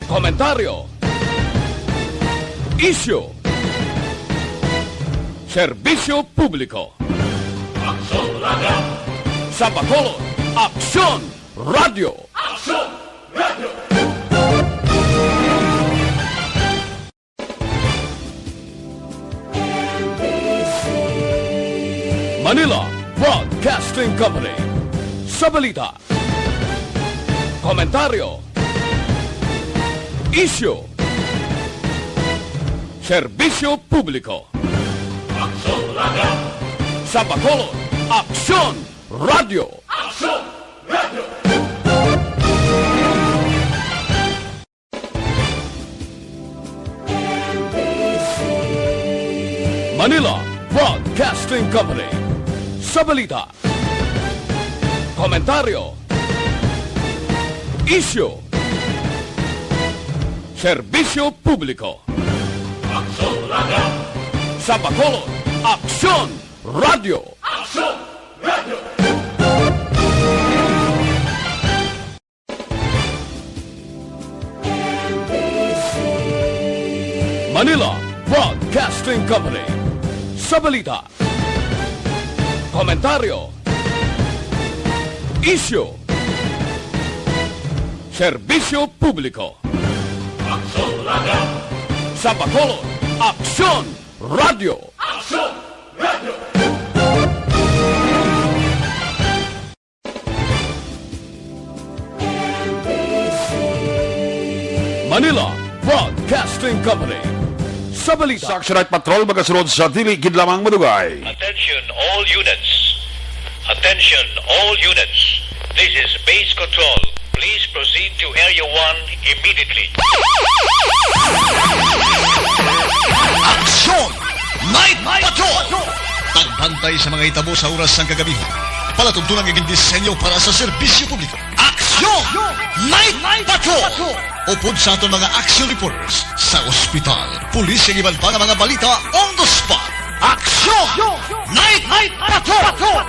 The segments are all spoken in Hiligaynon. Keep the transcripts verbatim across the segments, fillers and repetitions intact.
Komentaryo. Isyu. Serbisyo publiko. Aksyon Radio. Sa Bacolod, Aksyon Radio. Aksyon Radio. Manila Broadcasting Company. Sa balita, komentaryo, isyu, serbisyo publiko. Aksyon Radio. Sa Bacolod, Aksyon Radio. Aksyon Radio. Manila Broadcasting Company. Sa balita, komentaryo, isyu, serbisyo publiko. Aksyon Radio. Sa Bacolod, Aksyon Radio. Aksyon Radio. Manila Broadcasting Company. Sa balita, komentaryo, isyu, serbisyo publiko. Aksyon Radio. Sa Bacolod, Aksyon Radio. Aksyon Radio. Manila Broadcasting Company. Sa balita, sa Action Night Patrol, magasunod sa dili gid lamang madugay. Attention all units. Attention all units. This is Base Control. Please proceed to Area one immediately. Aksyon! Night Patrol! Pagbantay sa mga hitabo sa oras sang kagabi. Palatuntunan nga gindisenyo para sa serbisyo publiko. Aksyon! Night Patrol! Upod sa aton mga action reporters sa ospital, pulis, kag iban pa nga mga balita on the spot. Aksyon! Night Patrol!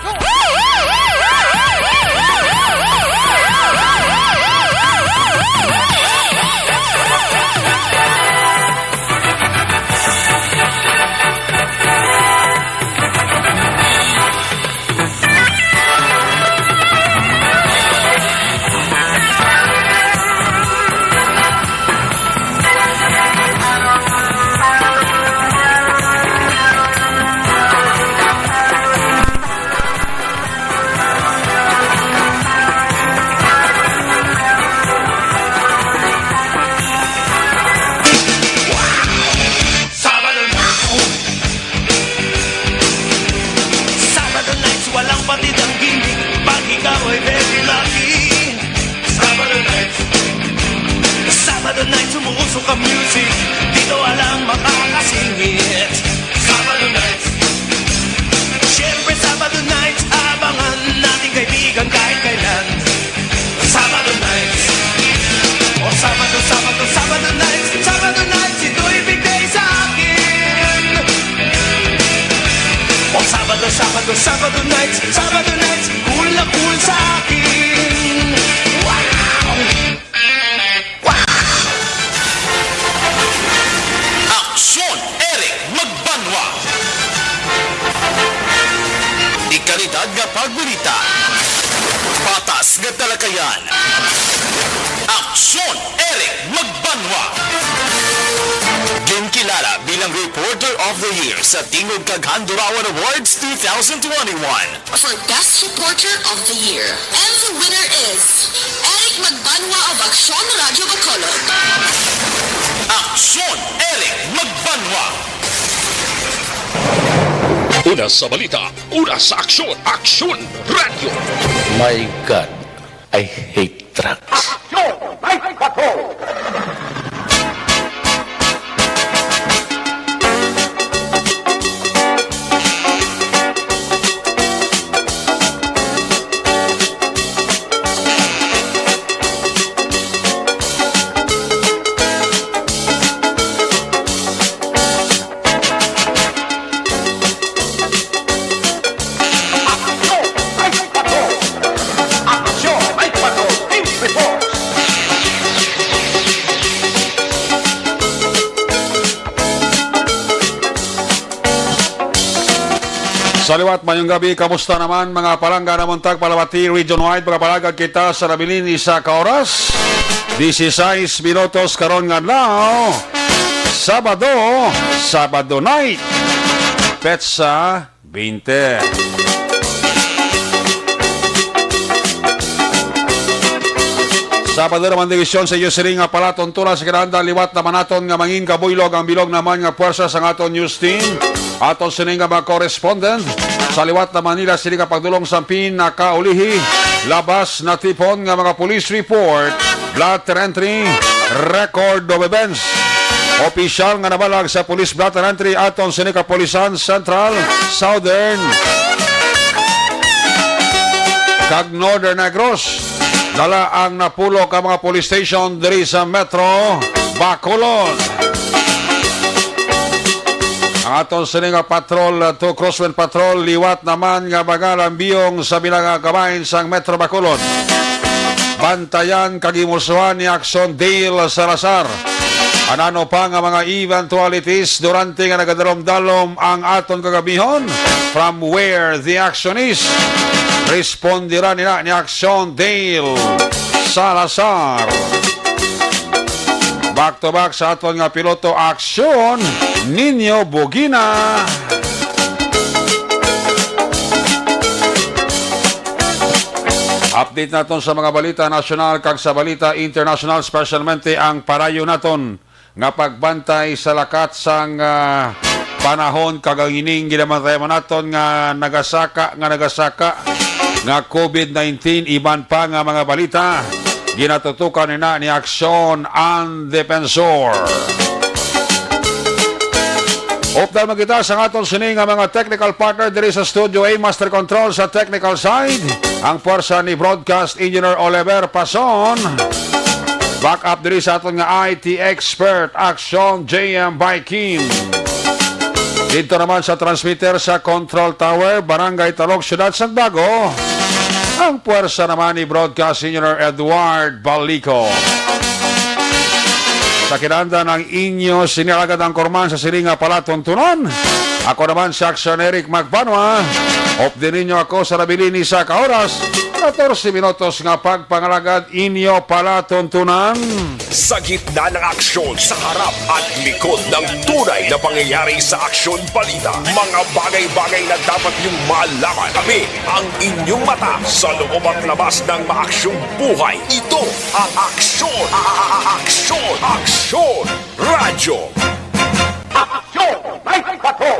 Sabado nights, walang patid ang gimmick. Pag ikaw ay very lucky. Sabado nights. Sabado nights, umuusok ang music. Dito walang makakasingit. Sabado nights. Siyempre, Sabado nights, abangan nating kaibigan kahit kailan. Sabado nights. O Sabado, Sabado, Sabado nights. Sabado nights, ito'y bigay sa akin. O Sabado, Sabado, Sabado nights. Sabado nights, cool na cool sa akin. Wow! Aksyon, Eric Magbanwa. Dekalidad nga pagbalita. Patas nga talakayan. Aksyon, Eric Magbanwa. Ginkilala bilang Reporter of the Year sa Tingog kag Handurawan Awards two thousand twenty-one. For Best Reporter of the Year. And the winner is Eric Magbanwa of Aksyon Radio Bacolod. Aksyon, Eric Magbanwa. Una sa balita, una sa aksyon, Aksyon Radio. My God, I hate drugs. Aksyon! May Patrol! Aksyon! May Patrol! Aksyon! May Patrol! News Report! Sa liwat, mayong gabi. Kamusta naman, mga palangga namon tagpalamati region-wide? Makapalagad kita sa nabilin isa ka oras. Dieciséis minutos karon nga adlaw. Sabado, Sabado night. Petsa twenty. Sabado naman, division sa iyo sini nga palatuntunan sa kinahanglan. Liwat naman naton nga mangin kabuylog ang bilog naman nga puwersa sang aton news team. Aton sini nga mga correspondent. Sa liwat naman nila sini nga pagdulong sa pinakaulihi, labas na tipon nga mga police report, blotter entry, record of events. Opisyal nga nabalag sa police blotter entry aton sini kapulisan Central, Southern, kag Northern Negros. Dala ang napulo ka mga police station diri sa Metro Bacolod. Ang aton sini nga patrol, uh, to crosswind patrol, liwat naman nga mga lambiyong sa bilangag kabahin sang Metro Bacolod. Bantayan kag himusuhan ni Action Dale Salazar. Anano pa nga mga eventualities durante nga nagadalom-dalom ang aton kagamihon? From where the action is, respondiran nila ni Action Dale Salazar. Back to back sa aton nga piloto, Aksyon Niño Bugina. Update naton sa mga balita nasyonal kag sa balita internasyonal, specialmente ang parayo naton nga pagbantay sa lakat sang, ah, panahon, kag ang ining ginabantayan naton nga nagasaka, nga nagasaka nga covid nineteen, iban pa nga mga balita, ginatutukan nina ni Aksyon ang Defensor. Updan man kita sa aton sini nga mga technical partner diri sa Studio A, Master Control sa technical side, ang pwersa ni Broadcast Engineer Oliver Pason. Back up diri sa aton nga I T expert, Action J M by Kim. Dito naman sa transmitter sa Control Tower, Barangay Talog, Siyudad sang Bago, ang pwersa naman ni Broadcast Engineer Edward Balico. Sa kinahanglan ang inyo sini alagad ang kurman sa sini nga palatuntunan. Ako naman si Action Eric Magbanwa. Updi ninyo ako sa nabilin ni sa ka oras, katorse minutos nga pagpangalagad inyo palatuntunan. Sa gitna ng aksyon, sa harap at likod ng tunay na pangyayari sa Aksyon Balita, mga bagay-bagay na dapat niyong malaman. Kami ang inyong mata sa loob at labas ng maaksyong buhay. Ito ang Aksyon, a-, a-, a-, Aksyon, Aksyon Radyo. Aksyon! May bato!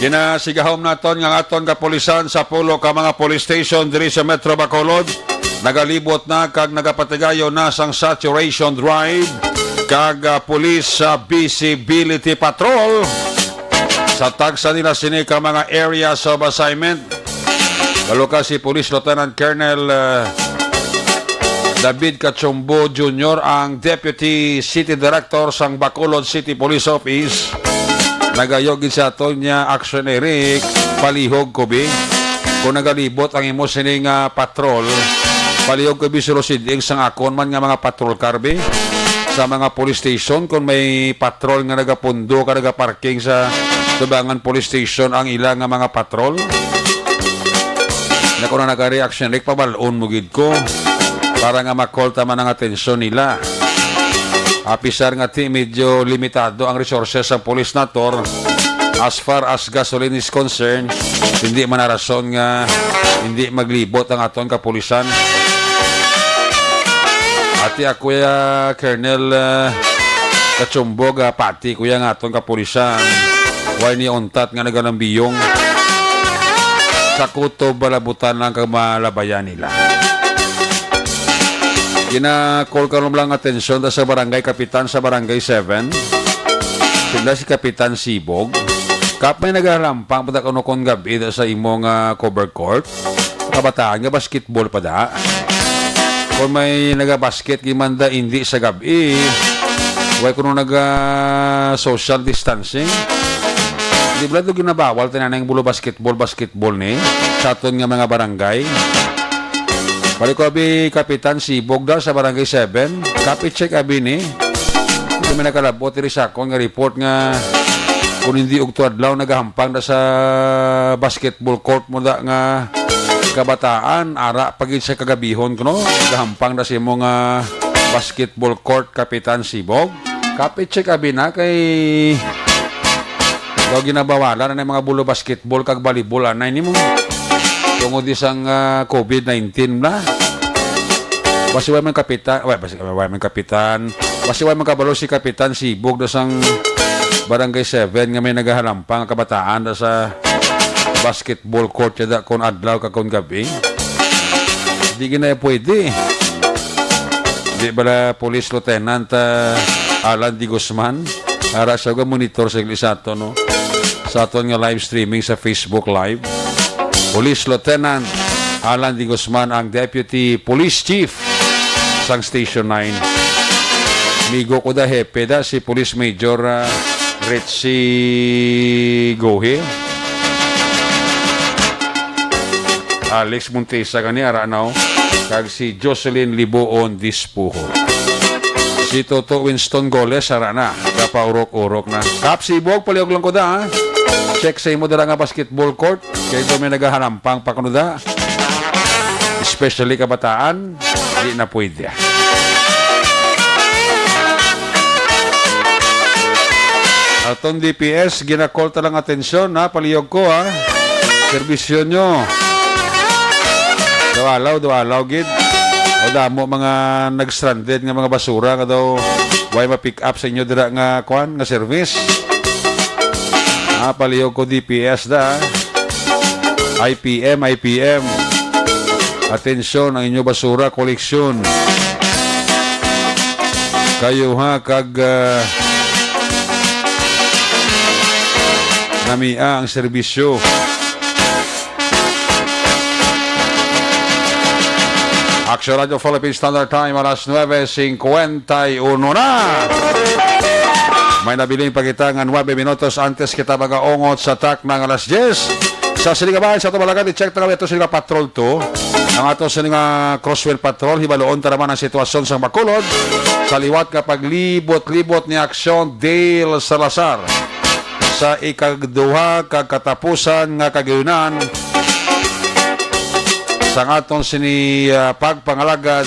Ginasigahom naton nga ang aton kapulisan sa pulo ka mga police station diri sa Metro Bacolod nagalibot na kag nagapatigayon na sang saturation drive kag, ah, police, ah, visibility patrol sa tagsa nila sini ka mga areas of assignment. Lalo ka si Police Lieutenant Colonel, ah, David Cachumbo Junior, ang Deputy City Director sang Bacolod City Police Office. Nagayo gid sa aton niya, Action Eric, palihog ko bi. Kung nagalibot ang imo sini nga patrol, palihog ko bi sulusiding sang akon man nga mga patrol car bi. Sa mga police station, kung may patrol nga nagapundo ka, nagaparking sa tubangan police station ang ila nga mga patrol, na kung na nagari, Action Eric, pabal-on mo gid ko para nga ma-call ta man ang atensyon nila. Apisar nga ti medyo limitado ang resources sang pulis naton as far as gasoline is concerned, hindi man na rason nga hindi maglibot ang aton kapulisan. Ati ako ya, Colonel, ah, Kachumbog, ah, pati ko ya nga aton kapulisan. Way ni untat nga nagalambiyong sa kutob, balabutan lang kag malabayan nila. Gina-call karon lang atensyon ta sa barangay kapitan sa Barangay seven. Sila si Kapitan Sibog. Kap may nagalampang pa ta kuno kon gab-i da sa imo nga cover court. Kabataan nga basketball pa da. Kung may nagabasket gimanda, hindi sa gab-i. Way kuno naga social distancing. Di ba ito ginabawal tinanay ang bulo basketball, basketball ni sa aton nga mga barangay? Balik ko abi, Kapitan Sibog daw sa Barangay seven. Kapi check abi ni. Di May nakalabot diri sa akon nga report nga kung hindi ugto adlaw nagahampang na sa basketball court mo da nga kabataan, ara pa gid sa kagabihon kuno, nagahampang na sa imo nga basketball court, Kapitan Sibog. Kapit check abi na kay daw ginabawalan na ng mga bulo basketball kag volleyball anay nimo. Tungod isang ah, covid nineteen na. Basi wa man kapitan, wa, basi wa man kapitan. Basi wa man kabalo si Kapitan Sibog na sang Barangay seven nga may nagahalampang nga kabataan na sa basketball court yada kon adlaw ka kon gabi. Di gina pwede. Di bala Police Lieutenant ah, Alan D. Guzman? Ara siya ga monitor sa iglesia ato, no? Sa aton nga live streaming sa Facebook Live. Police Lieutenant Alan D. Guzman ang Deputy Police Chief sang Station nine. Migo ko da hepe da si Police Major ah, Richie Gohe. Alex Montesa gani ara na, oh. Kag si Jocelyn Liboon Dispuho. Si Toto Winston Goles ara na. Kapaurok-urok na. Kap Sibog, palihog lang ko da, ha? Check sa imo dala nga basketball court. Kay ito may nagahalampang pa kuno da. Especially kabataan, di na pwede. Atong D P S, ginakol ta lang atensyon, ha? Palihog ko, ha? Serbisyo nyo. Daw alaw, daw alaw, gid. O damo mga nag-stranded nga mga basura nga daw way ma-pick up sa inyo dira nga, kwan, nga service. Ah, palihog ko D P S da. I P M, I P M. Atensyon, ang inyo basura, koleksyon. Kayo ha, kag ah, namia ang serbisyo. Action Radio Philippine Standard Time, alas nuebe cincuenta y uno na. May nabilin pa kita nga nuebe minutos antes kita magaungot sa takna nga alas diyes. Sa silingabayan sa Tumalagan, i-check na kami ito sila Patrol two. Ang ato sa nga Crosswind Patrol, hibaluon ta naman ang sitwasyon sa Bacolod sa liwat nga paglibot-libot ni Aksyon Dale Salazar sa ikaduha ka katapusan nga kagayunan sang aton sini ah, pagpangalagad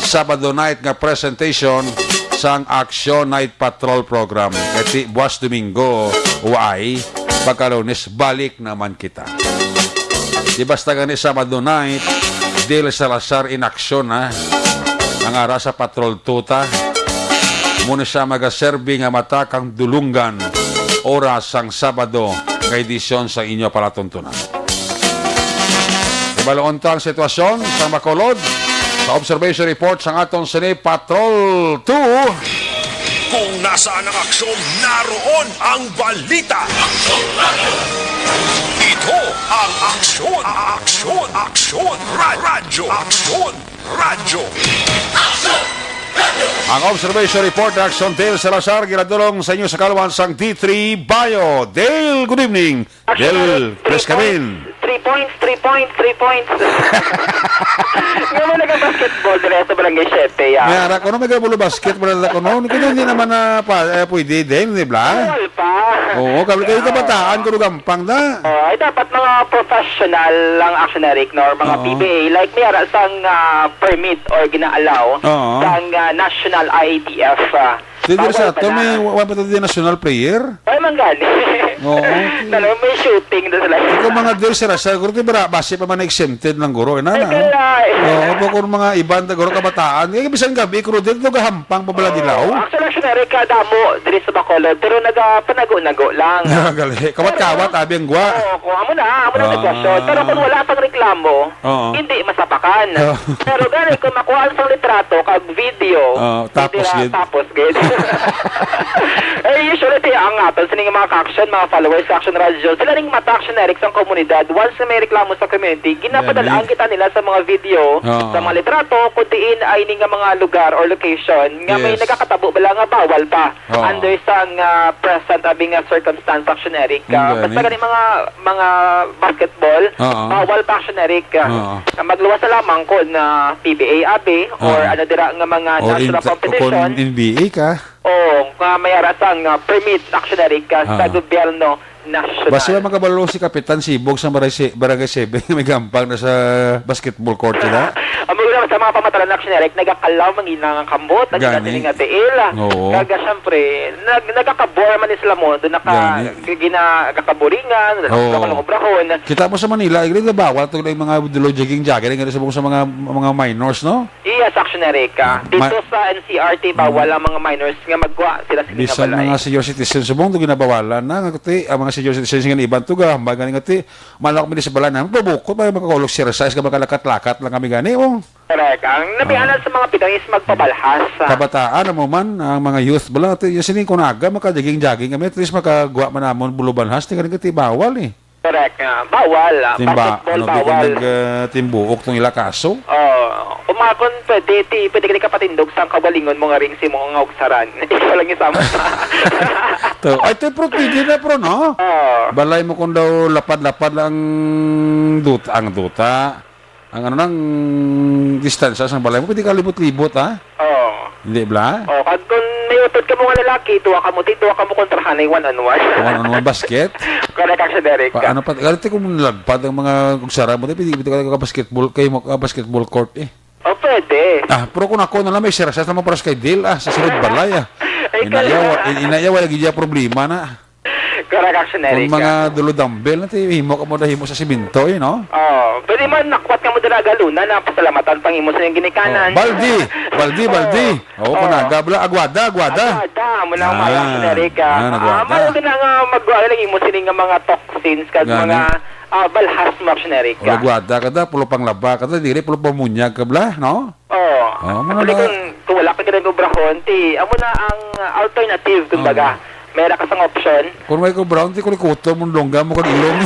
Sabado night nga presentation sang Aksyon Night Patrol Program. Kay ti buwas Domingo, waay, pagka Lunes, balik naman kita. Di basta gani Sabado night, Dale Salazar in action, ha? Ang ara sa Patrol two ta. Muna siya magaserbi nga mata kang dulunggan oras sang Sabado nga edisyon sa inyo palatuntunan. Ibalon ta ang sitwasyon sa Bacolod sa observation report sang aton sini Patrol two. Kung nasaan ang aksyon, naroon ang balita. Ito ang Aksyon, Aksyon, Aksyon, Ra- Radyo, Aksyon, Radyo. Ang observation report ni Aksyon Dale Salazar, ginadulong sa inyo sa kaluhan sang D three Bio. Dale, good evening. Aksyon, Dale, please come in. Three points, three points, three points. Nga mo nag-basketball diri sa Barangay Siete, ya. May ara ko, no, may kabulo basketball na ko, no? Kaya hindi naman na pa, eh, pwede din, di ba? Bawal pa. Oo, kami kayo kabataan, kuno gampang na. Oh, ay dapat mga professional lang, Action Eric, no? Or mga Oo. P B A, like may ara sang ah, permit or gina-allow Oo. sang ah, National I A T F. Ah. Di, diri Bawal sa ato, pala. May wa-, wa pa to di national player? Ay, man gani. Oo. Dalawa may shooting na sila. Ikaw mga diri sa Lasal, guro, di ba, base pa man exempted lang, guro, ina, Ay, na, oh? Kala, eh. Oo, pa kung mga iban, guro, kabataan. Eh, bisan gabi, guro, dito gahampang pa bala Oo. Dilaw. Actually, actually, Eric, kadamo diri sa Bacolod, pero nagapanago-nago lang. Gali. Kawat-kawat, Pero, abi ang gwa. Oo, kung amo na, amo na Ah. Sitwasyon. Pero kung wala pang reklamo, Oo. hindi masapakan. Oo. Pero gani, kung makuha ang isang litrato, kag video, Oo, tapos hindi na gid. Tapos gid. Eh, usually, ti, ang aton, sining mga ka-action, mga followers sa Action Radio, sila ning mata-action, Eric, sa komunidad. Once na may reklamo sa community, ginapadala Gani. Ang kita nila sa mga video, Oo. Sa mga litrato, kung diin ay ini nga mga lugar or location, nga may Yes. nagakatabo bala nga bawal pa. Oo. Under sang ah, present abi nga circumstance, Action Eric. Ah, Ang basta gani. Gani mga mga basketball, Oo. Bawal pa, Action Eric. Oo. Ah, magluwas na lamang ko na P B A abi or Oo. Ano dira nga mga Or national inter- competition. Kung N B A ka. Oo, nga may ara sang, ah, permit, Action Eric, ah, sa Ah. gobyerno nasyonal. Basta may makabalo si Kapitan Sibog sa Barangay se-, Barangay seven nga may gampang na sa basketball court sila. Amo na sa mga pamatalan, Action Eric, nagakalaw man gina nga kamot, ang Gani. gina nga tiil. Oo. Kag, ah, syempre, nag-, nagakabor man ni sila mo, doon naka-, Gani. gina-, nagakaburingan, Oo. nagakaobrahon. Kita mo sa Manila, igli na bawal to yung mga dulo jogging-jogging, nga sa mga, mga minors, no? Yes, Action Eric, ah. Ah, Dito ma- sa N C R T, bawal Mm. ang mga minors nga magwa sila sini nga Bisan balay. mga senior citizens, subong to ginabawalan na, nga kuti, ang mga senior citizens nga iban to, gahambal gani nga ti, malak mi sa balay na, mabukot, may makakulog exercise, ka makalakat-lakat lang kami gani, oh. Correct. Ang nabihanan Ah. sa mga Pinoy is magpabalhas, ah. Kabataan, amo man, ang mga youth, bala, ti, yung sining kunaga, makajaging-jaging kami, at least makagwa man amon bulubalhas, ti gani nga ti bawal, eh. Correct, ah. Bawal, ah. Timba, Basketball, ano, di ko bawal. nag, ah, timbuok tong ila kaso? Oh, umakon, pwede, ti, pwede ka di kapatindog sa kaugalingon mo nga ring si mo nga ugsaran. Isa lang isa mo. To, ay, to, pro, pwede na, pro, no? Oo. Balay mo kung daw lapad-lapad lang dut-, ang duta. Ang ano nang distansya sa balay mo, pwede ka libot-libot, ha? Oo. Hindi, bla? Oh, kag kung may utod ka mo nga lalaki, duha ka mo, ti, duha ka mo kontrahanay one on one. One on one basket? Correct, Action Eric. Pa-, ano pa, ganito kung nalagpad ang mga ugsara mo, ti, pwede, pwede ka basketball, kayo mo ka basketball court, eh. Oh, pwede. Ah, pero kung ako na lang, may sirasas naman para sa kay Dil, ah, sa sunod balay, ah. Ay, Inayaw, kaya in-, inayaw, wala gid problema na. Correct, Action Kung Eric, mga ah. dulo dumbbell na, ti, himo ka mo na himo sa siminto, eh, no? Oh, pwede man nakwat ka mo dira galuna na pasalamatan pang imo sa iyang ginikanan. Oh, baldi, baldi, Oh. baldi. Oo, Oh. kunaga, bala, agwada, agwada. Agwada, amo na ang Ah, mga Action Eric, ah. ah, Ah, nagwada. Maayo na nga magwala lang imo sini nga mga toxins kag Gani. mga, ah, balhas mo, Action Eric, O, ah. nagwada ka da, pulo pang laba ka da, dili, pulo pang munyag ka, bala, no? Oo. Oh, amo na Actually, na. kung, kung wala ka gid ang obrahon, ti, amo na ang alternative, Oo. kumbaga. May ra ka sang option. Kung may ko brown, ti ko likuto mo, longga mo kag ilong.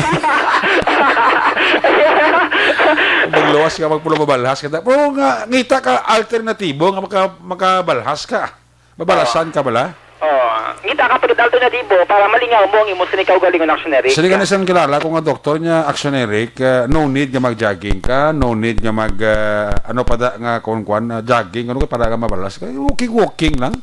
Kung magluwas ka, magpulo mabalhas ka. Pero nga, ngita ka alternatibo nga maka-, makabalhas ka. Mabalasan ka bala? Oo. Ngita ka pag alternatibo para malingaw mo ang imo sini kaugalingon, Action Eric. Sini ka na isang kilala ko nga doktor niya, Action Eric, ah, no need nga mag-jogging ka, no need nga mag, ah, ano pa da nga kuan-kuan, ah, jogging, ano ka para ka mabalas ka, walking, walking lang.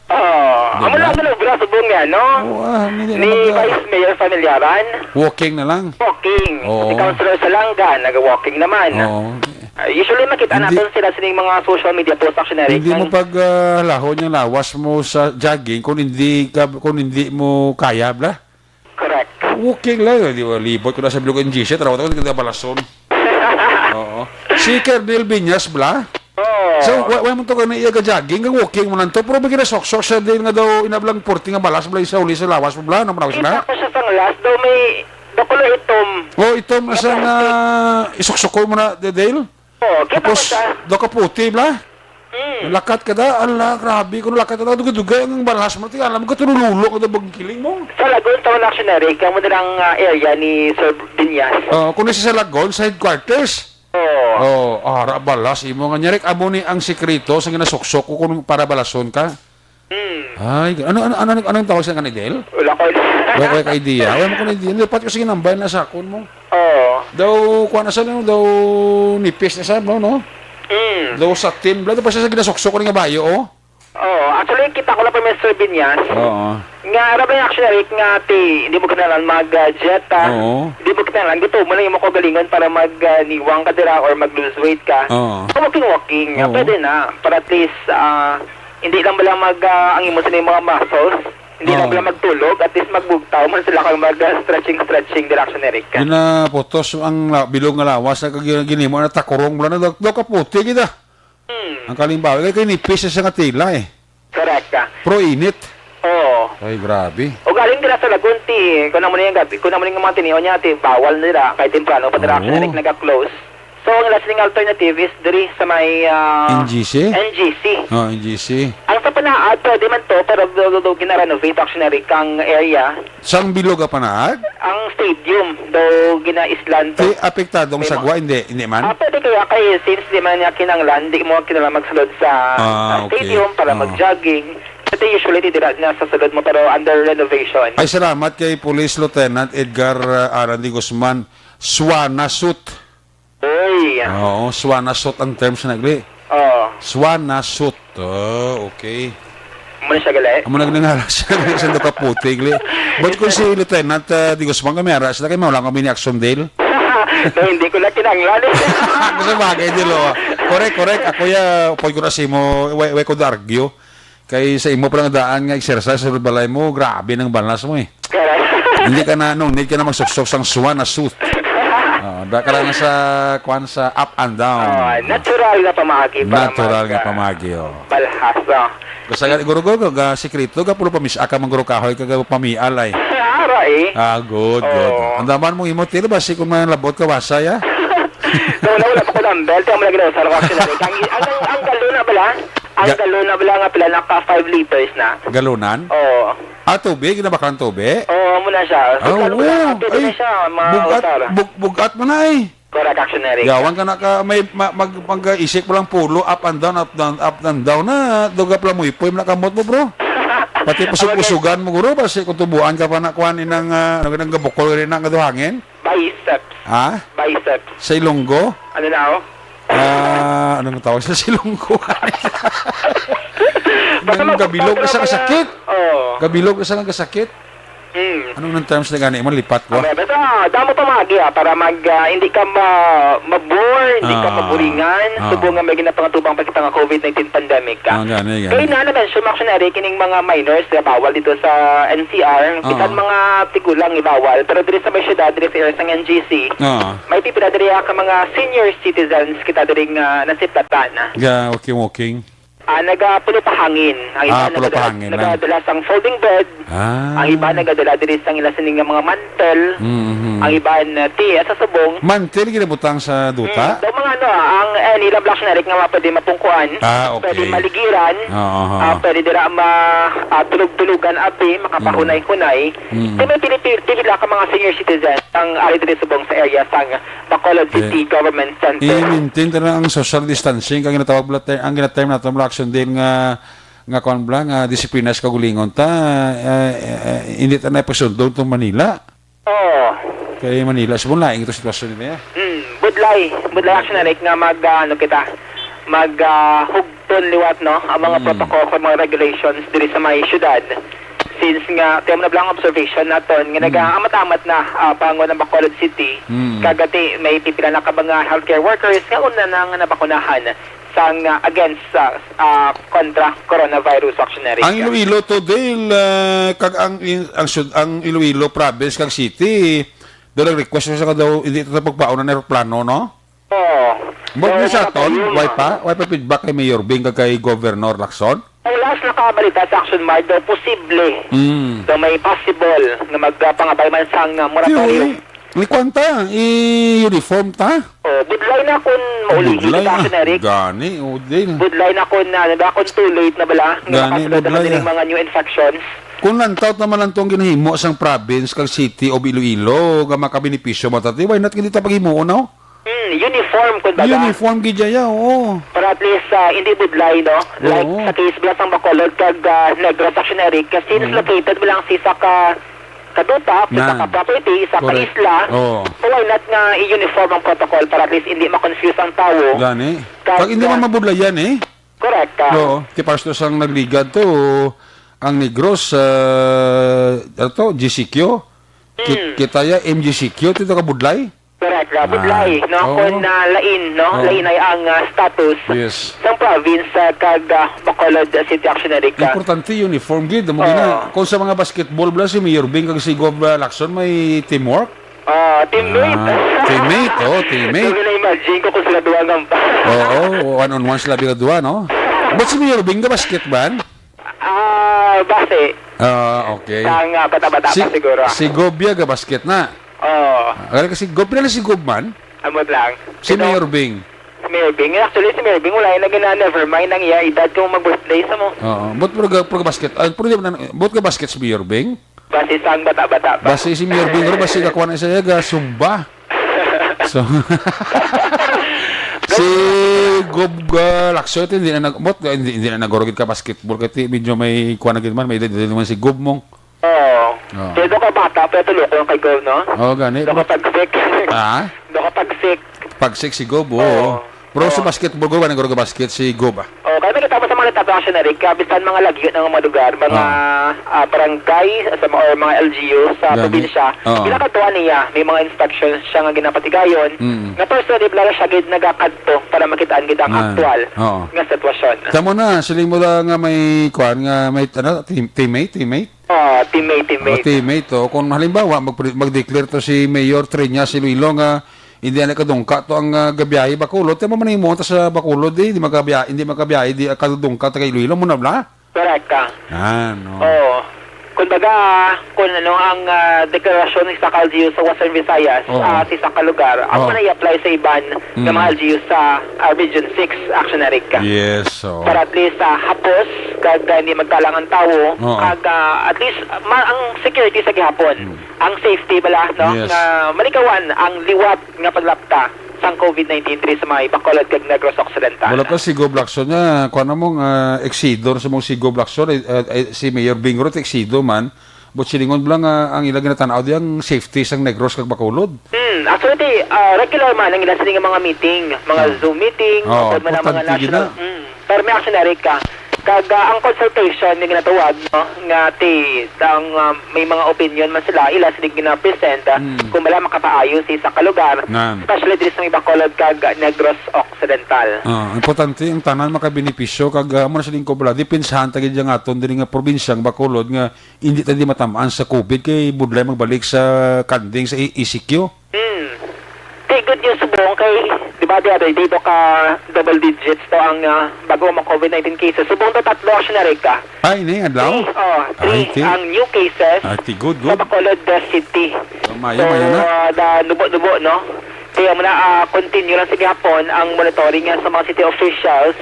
Oo. Di Amo ba? lang ang obra subong niya, no? Oo, ah, hindi na Ni mag- Vice Mayor Familiaran. Walking na lang. Walking. Oo. Si Councilor Salanga, nag-walking naman. Oo. Ah, usually, makita Hindi. naton sila sining mga social media post, Action Eric, Hindi mo man. pag, ah, lahon yung lawas mo sa jogging kung hindi ka, kung hindi mo kaya, bla? Correct. Walking lang, eh, di ba? Libot ko na sa bilog N G C, tarawa ko, hindi ka balason. Oo. Si Colonel Binyas, bla? Oo. So, wa-, wa man to ka na iya ka jogging, kang walking mo lang to, pero may kinasuksok siya din nga daw, inablang porte nga balas, bla, isa uli sa lawas mo, bla? Ano mo na Kita sila? ko siya sang last, daw may, daw kulay itom. Oh, itom na Nga siya nga plastic. isuksok mo na, Dale? Oo, kita ko Tapos, siya. daw ka puti, bla? Mm. Lakat ka da, ala, grabe, kung lakat ka da, dugay-dugay ang balhas mo, ti, alam mo, katulululo ka da, bang kiling mo? Sa Lagun, sa Action Eric, ang mo nilang, ah, area ni Sir Binyas. Oh, kung nasa sa Lagun, sa headquarters. Oo. Oh, ara, balas, imo nga, Nyerek, amo ni ang sikreto sa ginasuksok ko kung para balason ka. Hmm. Ay, ano, ano, ano, anong tawag sa kanidel? Wala ko. Wala ko idea. Wala mo ko idea. Lipat ko, sige, nambay na sa akon mo. Oo. Daw, kuha na sa, no, daw nipis na sa, no, no? Mm. Daw satin, bla, daw pa siya sa ginasuksok ko nga bayo, oh. Oo. Actually, kita ko lang pa, Mister Binyas. Oo. Nga, ara ba yung Action Eric nga ti, hindi mo kinahanglan mag, ah, jet, ah. Oo. Hindi mo kinahanglan. Gusto mo lang yung kaugalingon para mag, ah, niwang ka dira or mag-lose weight ka. Oo. Walking, walking. Oo. Pwede na. Para at least, ah, hindi lang bala mag, ah, ang imo sa mga muscles. Hindi lang Oo. bala magtulog. At least magbugtaw man sila kang mag, ah, stretching, stretching dira, Action Eric. Yun na, putos ang la-, bilog nga lawas na kag-, ginimo na takurong bala na daw, daw kaputi kita. Hmm. Ang kalimbawa, kay, kay nipis sa nga tila, eh. Correct ka. Pro init. Oo. Ay, grabe. O galing dira sa Lagun, ti, kung amo na yung gabi, kung amo na yung mga tinion niya, ti, bawal na dira, kay temprano pa dira Oo. Action Eric naga-close. So, ang last ning alternative is diri sa may, ah, N G C? N G C. Oh, N G C. Ang sa Panaad, pwede man to, pero do, do, do, gina-renovate, Action Eric, ang area. Sang bilog a Panaad? Ang stadium, daw ginaislan to. Ti apektado ang May ma- sagwa? Hindi, hindi man? Ah, pwede kaya kay since di man niya kinanglan, di mo kinanglan magsulod sa, Ah, sa okay. stadium para Ah. mag-jogging. Kasi usually, di dira na sa sulod mo, pero under renovation. Ay, salamat kay Police Lieutenant Edgar, uh, Aran de Guzman. Swana suit. Uy. Oo, swana suit ang terms na, Gli. Oo. Swana suit. Oh, okay. Amo na siya gali. Amo na ginangala siya, sa daw kaputi, gali. But kung si Lieutenant, ah, De Guzman kami, ara, sila kay mawala kami ni Action Dale. No, hindi ko na kinahanglan eh. Kasi bagay, Dale, oh. Correct, correct. Ako ya, point ko na sa imo, way, way ko da-argue. Kay sa imo pa lang daan nga exercise sa balay mo, grabe nang balnas mo eh. Correct. Hindi ka na, no need ka na magsuksok sang swan na suit. Oh, da ka lang sa, kwan, sa up and down. Oh, natural nga pamaagi para Natural mag, nga ah, pamaagi, oh. balhas, oh. Basta nga, guro, guro, ga sikreto, ga pulo pamis-, aka man guro kahoy, ka ga pamial ay. Ara eh. Ah, good, good. Oo. Ang daman mong imo, tilo ba, si kung may labot ka, wasay, ah? No, wala, wala pa ko number, kaya mo lagi na sa action. Ang, ang, ang galon na bala, ang Ga- galon na bala nga pila, naka five liters na. Galonan? Oo. Ah, tubig, na bakang tubig? Oo, amo na siya. So, Ah, lalo wow. na, pwede Ay, na siya, ma-, bugat, utar. bug-, bugat mo na eh. Correct, action, Eric. Yawan ka na ka, may ma-, mag-, mag-isik mo lang pulo, up and down, up, down, up and down na, duga pala mo ipoy, nakamot mo, bro. Pati Okay. pusog-pusugan mo, guro, basi kung tubuan ka pa na, kuan, inang, ah, ano, inang gabukol rin na, nga duhangin? Biceps. Ha? Biceps. Sa Ilonggo? Ano na, oh? Ah, anong tawag sa Ilonggo? Basta Nang mag-, gabilog ka sa magtrabaho kasakit? na. Oo. Gabilog ka sa kasakit? Mm. Anong nang terms na gani? Malipat ko. Okay, basta, ah, damo pa magi, ah, para mag, ah, hindi ka ma-, ma-bore, hindi ka Ah. maburingan, Ah. subong nga may ginapangatubang pa kita nga covid nineteen pandemic, ah. Ah, gani, gani. Kaya na naman, siya, Max, na kining mga minors nga bawal dito sa N C R, Ah. bisan mga tigulang ibawal, pero diri sa may syudad, diri sa area sang N G C, Ah. may pipila diri ka mga senior citizens kita diri nga nasiplatan. Ga walking, walking. Ah, nagapulo pa hangin. Ang iba Ah, pulo pa nagadala, hangin lang. nagadala sang folding bed. Ah. Ang iba nagadala diri sang ila sining nga mga mantel. Mm-hmm. Ang iba na ti, ah, sa subong. Mantel ginabutang sa duta? Mm, daw mga ano, ah, ang, eh, nila black generic nga mga pwede mapungkuan, Ah, okay. pwede maligiran, Oo, oo. ah, pwede dira ma-, ah, tulog-tulogan abi, makapahunay-hunay. Mm. Kaya may pili-pili, pili ka mga senior citizens ang ari diri subong sa area sang Bacolod Okay. City Government Center. I-maintain ta na ang social distancing, kag ginatawag bala ter-, ang ginaterm nato bala action din nga, nga kuwan bala, nga disiplina sa kagulingon ta, eh, eh, eh, hindi ta na ipasundog tong Manila. Oo. Kay Manila, sa laing ito sitwasyon nila, eh. Hmm, budlay, budlay action na, like, nga mag, ah, ano kita, mag, ah, hugton liwat, no, ang mga Mm. protocol, ang mga regulations diri sa may syudad. Since nga, tiyan mo na bala ang observation naton, nga Mm. nag-aamat-amat na, ah, pangon ang Bacolod City, Mm. kagati may pipila na ka mga healthcare workers nga una na nga nabakunahan sang, ah, against sa, ah, kontra coronavirus vaccination. Ang Iloilo to, Dale, ah, kag ang in-, ang sud-, ang Iloilo province kag city, daw nag-request sa ka daw, hindi ito pagpauna ng eroplano, no? Oo. But So, yun sa ano aton, kayo, why ma- pa? Why pa feedback kay Mayor Bing kag kay Governor Lacson? Ang last nakabalita sa Action Mart daw posible Mm. daw may possible nga magpangabay man sang, ah, moratorium. Yun, eh. Ni kwanta, i-uniform ta? Oh, budlay na kun mauli Budlay kita, na. Action Eric. Gani, o, din. Budlay na kun, ano ba, kun too late na bala nga Gani, makasagad naman budlay din ang na. mga new infections. Kung lantaw naman lang tong ginahimo sang province kag city of Iloilo nga makabenepisyo matati, why not hindi ta paghimuon, no? Hmm, uniform, kumbaga. Uniform gid siya, oo. Para at least, ah, hindi budlay, no? Like Oo. sa case bala sang Bacolod kag, ah, Negros, Action Eric, kasi Mm. located mo lang sa isa ka, ka duta, sa isa Nan. ka property, isa ka Correct. isla. Oo. So why not nga i-uniform ang protocol para at least hindi ma-confuse ang tao? Gani. Kag, Pag hindi ah, man mabudlayan, eh. Correct ka. Oo. Ti pasto sang nagligad to, ang Negros, ah, ano to, G C Q. Ki-, Hmm. kita ya, M G C Q, ti to kabudlay. Correct, ah, budlay, Ah, no? oo. Kung, ah, lain, no? Oo. Lain ay ang, ah, status Yes. sang province, ah, kag, ah, Bacolod, ah, City Action Eric, ah. Importante, uniform gid. Amo Oo. gina, kung sa mga basketball, bala, si Mayor Bing kag si Gov, ah, Lacson, may teamwork? Ah, teammate. Ah, teammate, oh, teammate. So, gina-imagine ko kung sila duha nga Oo, one on one sila, bala, duha, no? But si Mayor Bing, ga-basket man? Ah, base. Ah, okay. Sang, ah, bata-bata Si, pa siguro. si Gov ya, ga-basket na. Oo. Ah, kaya kasi Gov, pila na si Gov man? Ambot lang. Si Ito, Mayor Bing. si Mayor Bing. Actually, si Mayor Bing, wala yung naging na, never mind ang iya edad kung mag-birthday sa mo. Oo. But puro ga-, puro ga-basket. Ah, puro di man, but ga-basket si Mayor Bing? Base sang bata-bata pa. Base si Mayor Bing, base gakuha na siya, ga-zumba. So, si Gov, ah, Lacson, hindi na nag-, but, hindi, hindi na nagurugit ka basketball, kasi medyo may kuha na gid man, may edad, edad naman si Gov mong. Oo. Oo. Pero ka bata, pero tulo ko ang kay Gov, no? Oo, gani. Doon ka pag-sick. Ah? Doon ka pag-sick. Pag-sick si Gov, oo. Oo. Pero sa Oo. basketball, Gov, nagurugit basket si Gov, ah. Oo, kaya nakita mo sa mga Sa ato, Action Eric, ah, bisan mga lagyo ng mga lugar, mga, Ah. ah, barangay sa mga, or mga L G U sa Gani. probinsya, Oo. ginakatuan niya, may mga inspections siya nga ginapatigayon, Mm. nga personally, bala siya gid nagakadto para makitaan gid ang Ah. aktual Oo. nga sitwasyon. Tama na, siling mo lang nga may, kuan, nga may, ano, team-, teammate, teammate? Ah, teammate, teammate. Oh, teammate, oh. Kung halimbawa, mag-, mag-declare to si Mayor Triñas Iloilo nga hindi na kadungka to ang, ah, gabiyahe Bacolod, tama man mo ta sa Bacolod, eh, di makabiya-, hindi makabiyahe, di, ah, kadungka taga Iloilo, mo na bla? Correct ka. Ah, no. Oo. Kumbaga, kung ano ang, ah, deklarasyon ni sa L G U sa Western Visayas, Oo. ah, sa isa ka lugar, ang Oo. na i-apply sa iban ng Mm. mga L G U sa, ah, Region six, Action Eric. Yes, oo. Para at least, ah, hapos, kag, ah, hindi magkalang ang tawo, Oo. kag, ah, at least, ah, ma-, ang security sa gihapon, Mm. ang safety bala, no? Yes. Nga malikawan ang liwat nga paglapta sang COVID nineteen diri sa may Bacolod kag Negros Occidental. Wala ka si Gob Lacson nga, kuha na mong, ah, eksido sa mong si Gob Lacson, eh, eh, eh, si Mayor Bing Ruth, eksido man, but silingon bala nga ang ila ginatanaw di ang safety sang Negros kag Bacolod. Hmm, actually, ah, regular man ang ila sini nga mga meeting, mga Ah. Zoom meeting, Oo, o man ang mga importante gid national, na. Hmm. Pero may, Action Eric, ah, kag, ah, ang consultation nga ginatawag, no, nga ti-, ang, ah, may mga opinion man sila, ila sila gina-present, ah, Mm. kung bala makapaayo sa isa ka lugar, Nan. especially diri sa may Bacolod kag Negros Occidental. Ah, importante ang tanan makabenepisyo kag, ah, amo na siling ko bala, depensahan ta gid ang aton diri nga probinsyang Bacolod nga hindi ta di matamaan sa COVID kay budlay magbalik sa kanding sa E C Q. Hmm. Di good news subong kay, di ba, the other day, do ka double digits to ang, ah, bago mo COVID nineteen cases. Subong to tatlo, Action Eric, ah. Ay, ini, adlaw? Three, oh, Ay, three ti. ang new cases Ay, ti, good, sa good. Bacolod, the city. Oh, mayo, So, mayo na. ah, da, dubo-dubo, no? Kaya mo na, ah, continue lang sa gihapon ang monitoring nga sa mga city officials,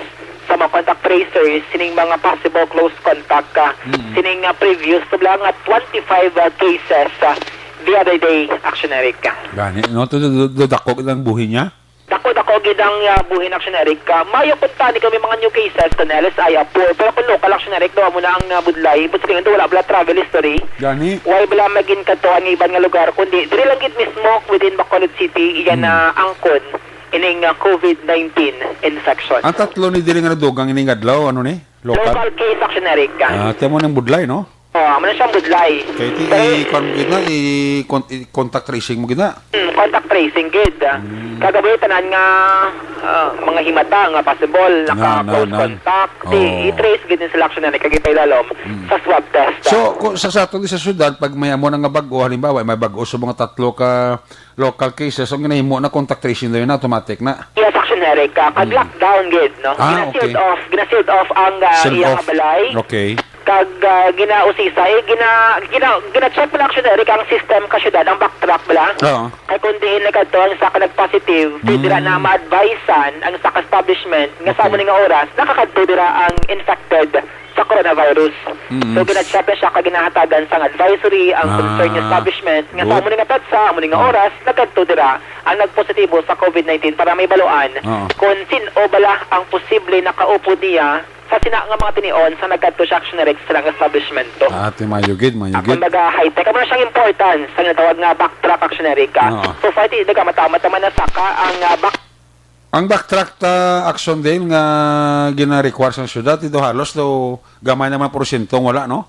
sa mga contact tracers, sining mga possible close contact, ah, Mm. sining, ah, previous to lang nga twenty-five, ah, cases, ah, the other day, Action Eric. Gani, no? To, to, to, to, dako ang buhi niya? Dako-dako gid ang, ah, buhi, Action Eric. Ah, mayo kung tani kami mga new cases sa L S I, ah, poor. Pero kung local, Action Eric, daw mo na ang, ah, budlay. But sa ganito, wala bala travel history. Gani. Wala bala maging kadtuan nga iban nga lugar, kundi diri lang gid mismo within Bacolod City, iyan Hmm. na angkon ining, ah, COVID nineteen infection. Ang tatlo ni diri nga nadugang ining adlaw, ano ni? Local? Local case, Action Eric. Ah, tiyan mo ng budlay, no? Oh, amo na siyang budlay. Kay ti, Pero i-, kuwan mo gid na, i-, con-, i-, contact tracing mo gid na. Hmm, contact tracing gid. Hmm. Kagabuhi tanan nga, ah, mga himata nga possible, Na, naka-close na, na. contact. Ti, Oh. i-trace gid ni sila, Action Eric, kag ipailalom Hmm. sa swab test. So, kung sa, sa aton sa syudad, pag may amo na nga bag-o, halimbawa, may bag-o sa mga tatlo ka local cases, ang ginahimo na contact tracing na yun, automatic na. Yes, Action Eric, ah, kag Hmm. lockdown gid, no? Ah, Gina-sealed okay. off, gina-sealed off ang, ah, Sealed iyang off. balay. Okay. Kag, ah, ginausisa, eh, gina-, gina-, gina-check mo na, Action Eric, ang system ka syudad, ang backtrack bala. Oo. Kay kung diin nagkadto ang isa ka nag-positive, di Mm. dira na ma-advisean ang isa ka establishment nga sa Okay. amo ni nga oras, nakakadto dira ang infected sa coronavirus. Mm. So, gina-check na siya kag ginahatagan sang advisory ang concerned Ah, establishment nga sa good. amo ni nga petsa, amo ni nga Oh. oras, nagkadto dira ang nagpositibo sa COVID nineteen para may baluan Oo. kung sin-o bala ang posible nakaupod niya sa sina nga mga tinion sa nagkadto siya, Action Eric, sa silang establishment to. Ah, ti mayo gid, mayo Ah, gid. kumbaga, high-tech. Amo na siyang importance sa ginatawag nga backtrack, Action Eric, ah. Oo. So far, di nagkamatamat naman na saka ang, ah, back- Ang backtrack ta, Action Dale, nga gina-require sa syudad, ito halos daw gamay naman porsyento ang wala, no?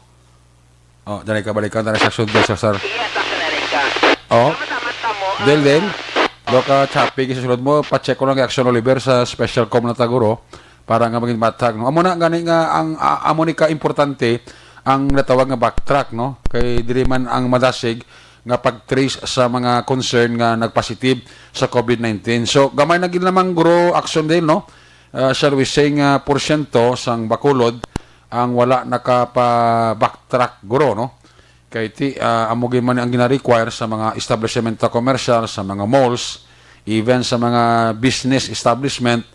Oh, dali ka, balikan ta na sa Action Dale, sir, sir. Yes, Action Eric, ah. Oh. Tama-tama, tama. Del, Del, ah, do ka choppy sa sulod mo, pa-check ko lang kay Action Oliver sa special com na taguro para nga maging matag, no? Amo na gani nga ang, a-, amo ni ka importante ang natawag nga backtrack, no? Kay diri man ang madasig nga pag-trace sa mga concern nga nagpositive sa COVID nineteen. So, gamay na gid lamang, Guro Action Dale, no? Ah, shall we say nga porsyento sang Bacolod ang wala nakapa-backtrack, Guro, no? Kay ti, ah, amo gyud man ang gina-require sa mga establishmento komersyal, sa mga malls, even sa mga business establishment,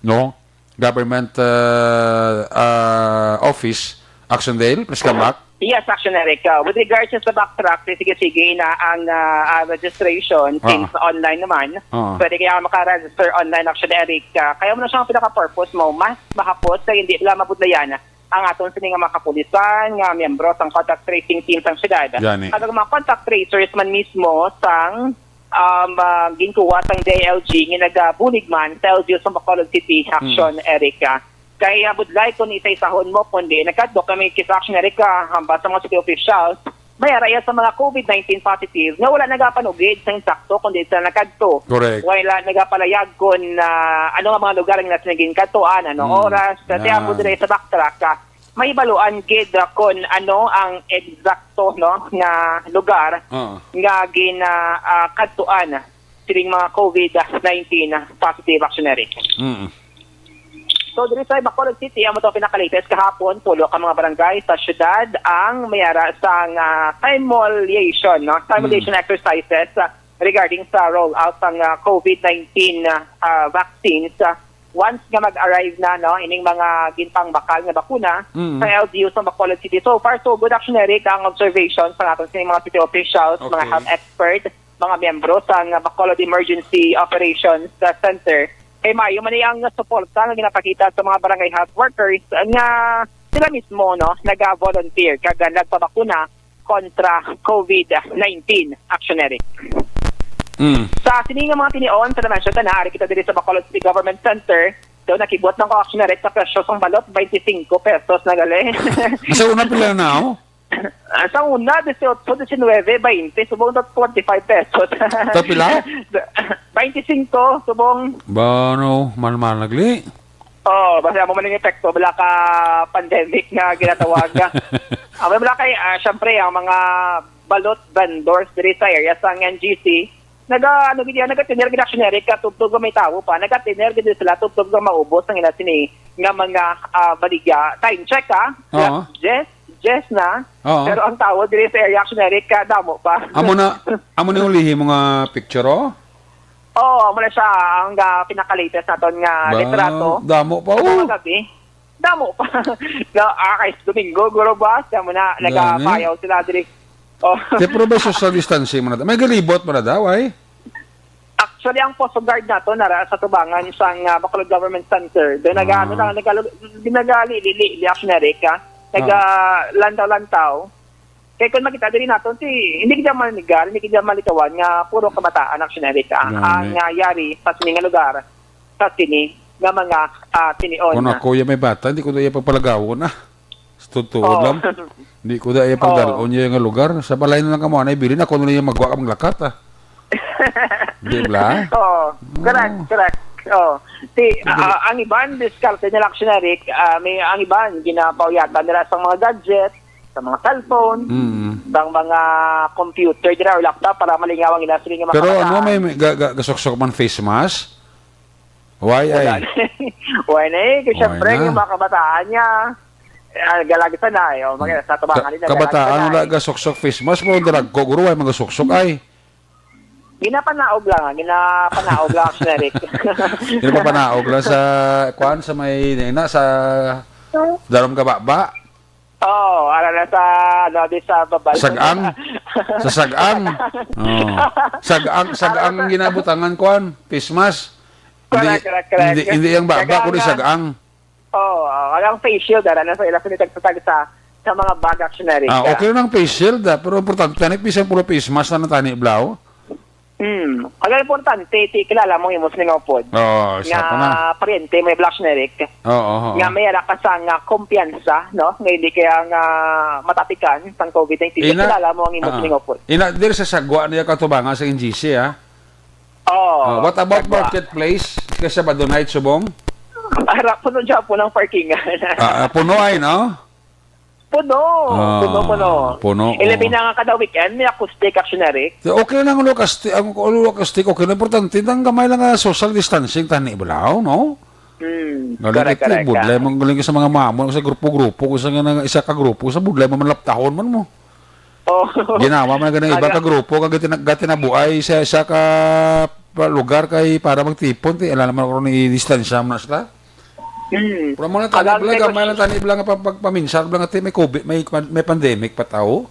no? Government, ah, ah, office, Action Dale, please come back. Yes, Action Eric. Uh, with regards sa backtrack, sige, sige na ang, ah, ah, registration, Ah. since online naman, Ah. pwede kaya maka-register online, Action Eric. Ah, kaya mo na siyang pinaka-purpose mo, mas mahapos kaya hindi lang mabudlayan ang aton sini nga mga kapulisan nga miyembro sang contact tracing team sang syudad. Gani. Kag ang mga contact tracers man mismo sang, um, ah, ginkuha sang D I L G nga nagabulig man sa L G U sa Bacolod City, Action, Hmm. Eric, ah. Kay, ah, budlay kung isa-isahon mo, kung di nakadto kami kis Action Erica, hambal sa mga city officials, may araya sa mga COVID nineteen positive nga wala nagapanugid sa insakto kung di sila nakadto. Correct. Wala nagapalayag kung, ah, ano nga mga lugar ang nasa naging kadtuan, ano Mm. oras. Sa Yan. tiambo dire sa backtrack, ah, may baluan gid, ah, kung ano ang eksakto, no, nga lugar Oo. nga gina, ah, kadtuan sining mga COVID nineteen positive, Action Eric. Mm. So, diri sa Bacolod City, amo to pinaka-latest kahapon, pulo ka mga barangay sa syudad ang may ara sang, ah, simulation, no? Simulation Mm. exercises, ah, regarding sa rollout sang, ah, COVID nineteen, ah, ah, vaccines, ah, once nga mag-arrive na, no, ining mga ginpangbakal nga bakuna Mm. sa L G U sa Bacolod City. So far, so good, Action Eric, ang observation sa aton sa mga city officials, mga Okay. health expert, mga miyembro sang Bacolod Emergency Operations, uh, Center. Kay maayo man ni ang suporta nga ginapakita sa mga barangay health workers nga sila mismo, no, naga-volunteer kag nagpabakuna kontra COVID nineteen, Action Eric. Mm. Sa sini nga mga tinion, sa na-mention ta na, ari kita diri sa Bacolod City Government Center, daw nakibot lang ko, Action Eric, sa presyo sang balot, twenty-five pesos na gali. Sa una pila na, oh? Ah, sa una, dieciocho, diecinuebe, veinte, subong na twenty-five pesos. Sa pila? Twenty-five, subong. Ba, no, mahal-mahal na gali. Oh, basta amo man ang epekto bala ka pandemic nga ginatawag. Amo bala kay, ah, syempre, ang mga balot vendors diri sa area sang N G C, naga, ano gid yan, nagatiner gid, Action Eric, ka tubtob nga may tawo pa, nagatiner gid sila tubtob nga maubos ang ila sini nga mga, ah, baligya. Time check, ah. Oo. Alas diyes, diyes na. Oo. Pero ang tawo diri sa area, Action Eric, ka damo pa. Amo na, amo ni ulihi mo nga picture, oh? Oo, amo na siya ang, ah, pinaka-latest naton nga Ba, litrato. damo pa, Sa mga oh. gabi, damo pa. Na, ah, kay Domingo, guro ba? Sa mo na, Gani. nagapayaw sila diri. Oh. Di, pero may social distancing man na. May galibot man na daw, ay? Actually, ang Coast Guard nato nara sa tubangan sang, ah, Bacolod Government Center. Doon nag-ano Ah. lang, nag-, ginagali-lili, Action Eric, ah. Ah. Nag-, ah, lantaw-lantaw. Kay kung makita diri naton, si, hindi kita manigal, hindi kita malikawan nga puro kabataan, Action Eric, ah, Gani. ang, ah, yari sa sini nga lugar, sa sini nga mga, ah, tinion. Kung ako yung may bata, hindi ko na iya pagpalagawon, ah. Sa totoo Oo. lang. Hindi ko na iya Oo. pagdalon niya nga lugar. Sa balay na lang kamo, anay bilin, ako na lang yung magwa ka maglakat, ah. Di ba? Oo. Correct, Oo. correct. Oo. Si, Di ba? ah, ang iban, diskarte nila, Action Eric, ah, may, ang iban, ginapauyatan nila sa mga gadget, sa mga cellphone, Mm. sa mga computer, dira, or laptop, para malingaw ang ila sa mga Pero ano, kabataan. may, may ga-, ga-, gasuksok man face mask? Why Wala ay? na. Why na eh? Kasi Why syempre, na? yung mga kabataan niya, ah, galagsa na eh. O, mga, sa tubangan Ka-, nila, kabataan, galagsa na wala eh. gasuksok face mask, pero ang darag ko, guro, ay magasuksok, ay. Ginapanaog lang, ah. Ginapanaog lang, Action Eric. Ginapanaog lang sa, kwan, sa may, na, sa Darom Kababa. Oo, ara na sa, ano, di sa babal. Sag-ang. Sa sag-ang. Oh. Sag-ang, sag-ang ang ginabutangan, kwan, face mask. Hindi, Correct, correct, correct. hindi, hindi ang baba, Sag-ang kundi nga. sag-ang. Oo, ah, ang face shield, ara na sa ila, sa tagsa-tagsa sa mga bag, Action Eric. Ah, okay lang face shield, ah, pero importante, tani, bisan puro face mask na natani, blaw. Hmm. Ang importante, ti kilala mo imo sining upod. Oo, isa Nga pa na. paryente mo, Action Eric. Oo, oo. Nga may ara ka sa nga kumpiyansa, no? Nga hindi kaya nga matatikan sang COVID nineteen. Ina, Kilala mo ang imo ah. sining upod. Ina, diri sa sagwa niya katubangan sa N G C, ah. Oo. Ah, what about Sagwa. marketplace? Kay Sabado night, subong? Ara, puno siya po ng parkingan. Ah, ah, puno ay, no? Puno. Ah, Puno, puno. puno, Ilabi oo. na nga kada weekend, may acoustic, Action Eric. So, okay lang, ulo acoustic, ang ulo acoustic, okay na, importante, ang gamay lang nga social distancing, tani, balaw, no? Hmm, Galing correct, ito, correct, budlay, ah. man galing sa mga mamo, sa grupo-grupo, kung sa nga, isa ka grupo, sa budlay, mamalaptahon man mo. Oh. Ginawa man ganing iba Aga. ka grupo, kag gatina-, gatinabuay sa, sa ka pa-, lugar kay para magtipon, ti, alam naman ako ni distansya mo na sila. Hmm. Pero mo lang tani, Aga, bala, may gamay lang question. tani, bala, nga pag-, pagpaminsar, bala, nga, ti, may COVID, may, may pandemic pa tao.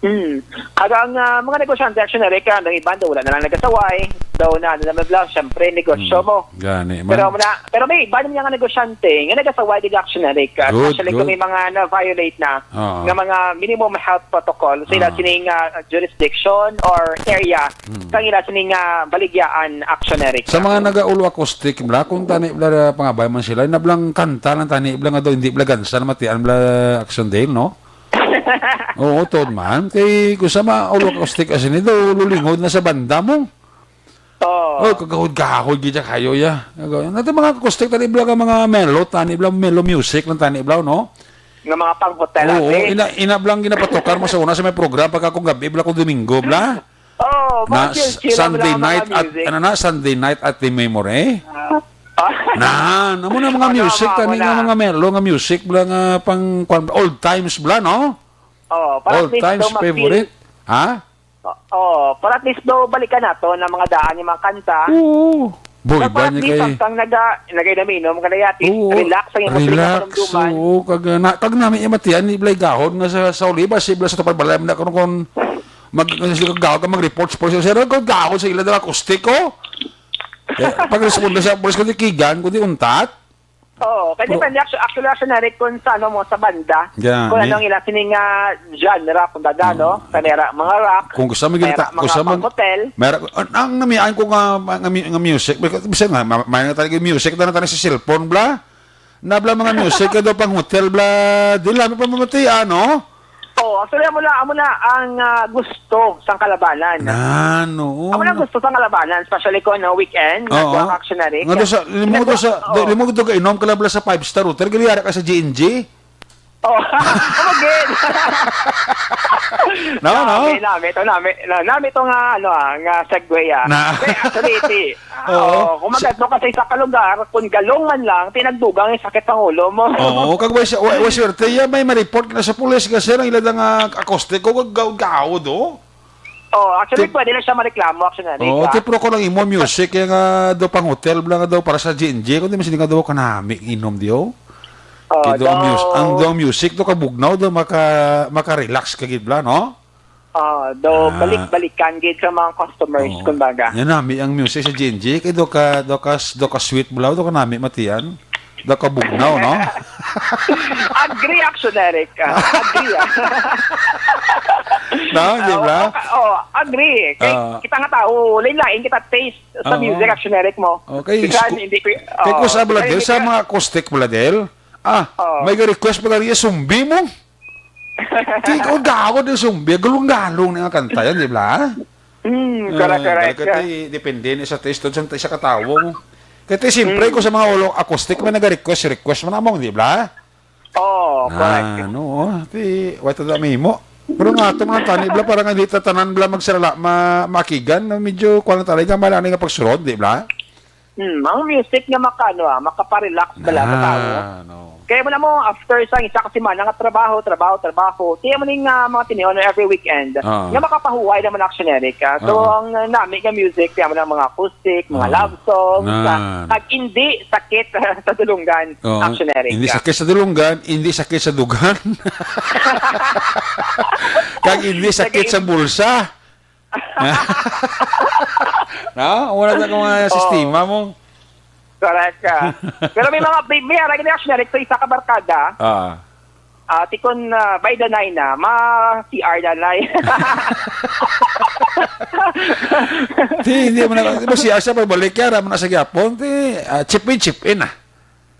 Hmm. Kag ang, ah, mga negosyante, Action Eric, ah, ang iban daw wala na lang nagasaway. Daw na, ano naman, bla, syempre, negosyo Hmm. mo. Gani man. Pero muna, pero may iban nga negosyante nga nagasaway gid, Action Eric, ah, Good, especially kung good. may mga na-violate na Oo. nga mga minimum health protocol sa ila Oo. sining, ah, jurisdiction or area Hmm. kang ila sining, ah, baligyaan, Action Eric. Sa mga nagaulo acoustic, bla, kung tani, bla, pangabay man sila, nablang kanta lang tani, bla, nga daw, hindi bla gansa na matian, bla, Action Dale, no? Oo, tuod man. Kay kung sa mga ulo acoustic as ini daw, lulingod na sa banda mo. Oo. Oh, kagahod-gahod gid siya kayo, ya. Nato mga acoustic tani bla ka mga mellow, tani bla mellow music lang tani bla, no? Nga mga pang hotel Oo, ate. ina ina blang ginapatukar mo sa una sa may program pagka kung gabi bla kung Domingo bla. Oo, Na mga chill-chill lang Sunday bla ang mga night at music. Ano na, Sunday night at the memory. Ah. Na, amo na mga Ano, music, amo, tani amo nga na. mga mellow nga music bla nga pang kwan, old times bla, no? Oh, para at Old least times daw ma-feel. favorite. Ha? Oh, para at least daw balikan nato na mga daan yung mga kanta. Oo. Boy, Para ba at niya least kay ang kang naga, nagay naminom ka na yati, Oo. relax ang imong Relax. pinakaramdaman. Oo, kag, na, kag nami imatian ni Blay Gahon nga sa, sa Oliva, si Blas sa Tupad Balay, na kung, kung mag, gahon ka mag-report sa police, sir, gahon sa ila daw acoustic, oh. Eh, pag-responde sa police, kundi kigan, kundi untat. Oo, kay Pero depende actu-, actually, actually, Rick, kung sa ano mo, sa banda. Yeah, Kung ni- anong ila sining, ah, genre, kung baga, no? Oo. Kanera, mga rock, Kung gusto mo, kanera, gilita-, mga gusto mo, pang-hotel. Mera-, an-, ang namian ko nga, nga, nga music, because, bisa nga, ma-, may na talaga yung music, na tayo sa cellphone, bla? Nabla mga music, ka daw pang hotel, bla? Di lang pa mamatian, no? Oo, actually, amo na, amo na ang, ah, gusto sang kalabanan. Na, no. Amo na gusto sang kalabanan, especially kung ano, weekend, Oo. nagwa-action na rin. Nga doon sa, limo Nagwa-, doon sa, oo. do-, limo doon ka inom ka lang pala sa five-star hotel, gali ara ka sa G N G? Oh, amo gid. No, no. Nami, nami, ito, nami, na, nami ito nga, ano, ah, nga segue, ah. Na. Kaya, actually, iti, Oo. Oo, kung magadto ka sa isa ka lugar, kung galong man lang, pinagdugang yung sakit sa ulo mo. Oo, kag way, way, way swerte, ya, may ma-report na sa pulis nga, sir, ang ila nga acoustic ko, gaw-, gaw-, do? Oh, actually, Tip- pwede na siya mareklamo, actually, Oo, di ba? tipro ko lang imo music, kaya nga daw pang hotel, bla nga daw para sa G N G, kundi mas hindi nga daw kanami inom diyo. Oh, Kaya daw ang mus-, daw ang daw music, daw kabugnaw, daw maka-, maka-relax ka gid, bla, no? Ah, daw Ah. balik-balikan gid sa mga customers, Oo. kumbaga. Yan nami ang music sa G N G, kay do ka, do ka, do ka sweet bulaw, do ka nami matian. Do ka bugnaw, no? Agree, actually, Eric. Ah, agree, ah. No, di Ah, ba? oo, ka-, oh, agree. Kay Ah. kita nga tao, lain-lain kita taste sa Oo. music, actually, Eric, mo. Okay, Bisan, sku-, hindi ko, kay oh, ko sa bisan Bladel, hindi sa ka mga acoustic Bladel, ah, Oo. may request pa rin, sumbi mo. Di ko gawad ng sumbi. Galong-galong na nga kanta yan, di ba? Hmm, Ah, correct, correct. Kaya depende na sa taste sa, sa katawo mo. Kaya siyempre, Hmm. kung sa mga ulo acoustic, may nag-request, request mo na mong, di ba? Oo, correct. Ah, no, oh. Ti, wala ta dami mo. Pero nga, ito mga tani, bla, parang hindi ta tanan, bla, magsarala, ma-, makigan, no? Medyo, kuha na talaga, malani nga pagsurod, di ba? Hmm, ang music nga maka-, ano, ah, makaparelax bala sa Ah, tao. no. Kaya mo na mo, after sa isa ka semana nga trabaho, trabaho, trabaho, kaya mo ning, ah, mga tinion every weekend, Ah. nga makapahuway naman, actually, Eric, ah. So, Oo. ang, ah, nami nga music, kaya mo na mga acoustic, mga Ah. love songs, Na. ah, pag hindi sakit sa dulunggan, Oo. actually, Eric, Hindi ah. sakit sa dulunggan, hindi sakit sa dugan. Kag hindi sakit Kag sa bulsa. No? Wala na akong mga Oo. sistema mo. Correct ka. Pero may mga, may, may arag na actually, sa isa ka barkada, Ah. ah, tikon, ah, by the nine na, ma-C R na, nine. Di, hindi mo na, di ba si Asha pagbalik, yara mo na sa gyapon, di, ah, chip in, chip in, ah.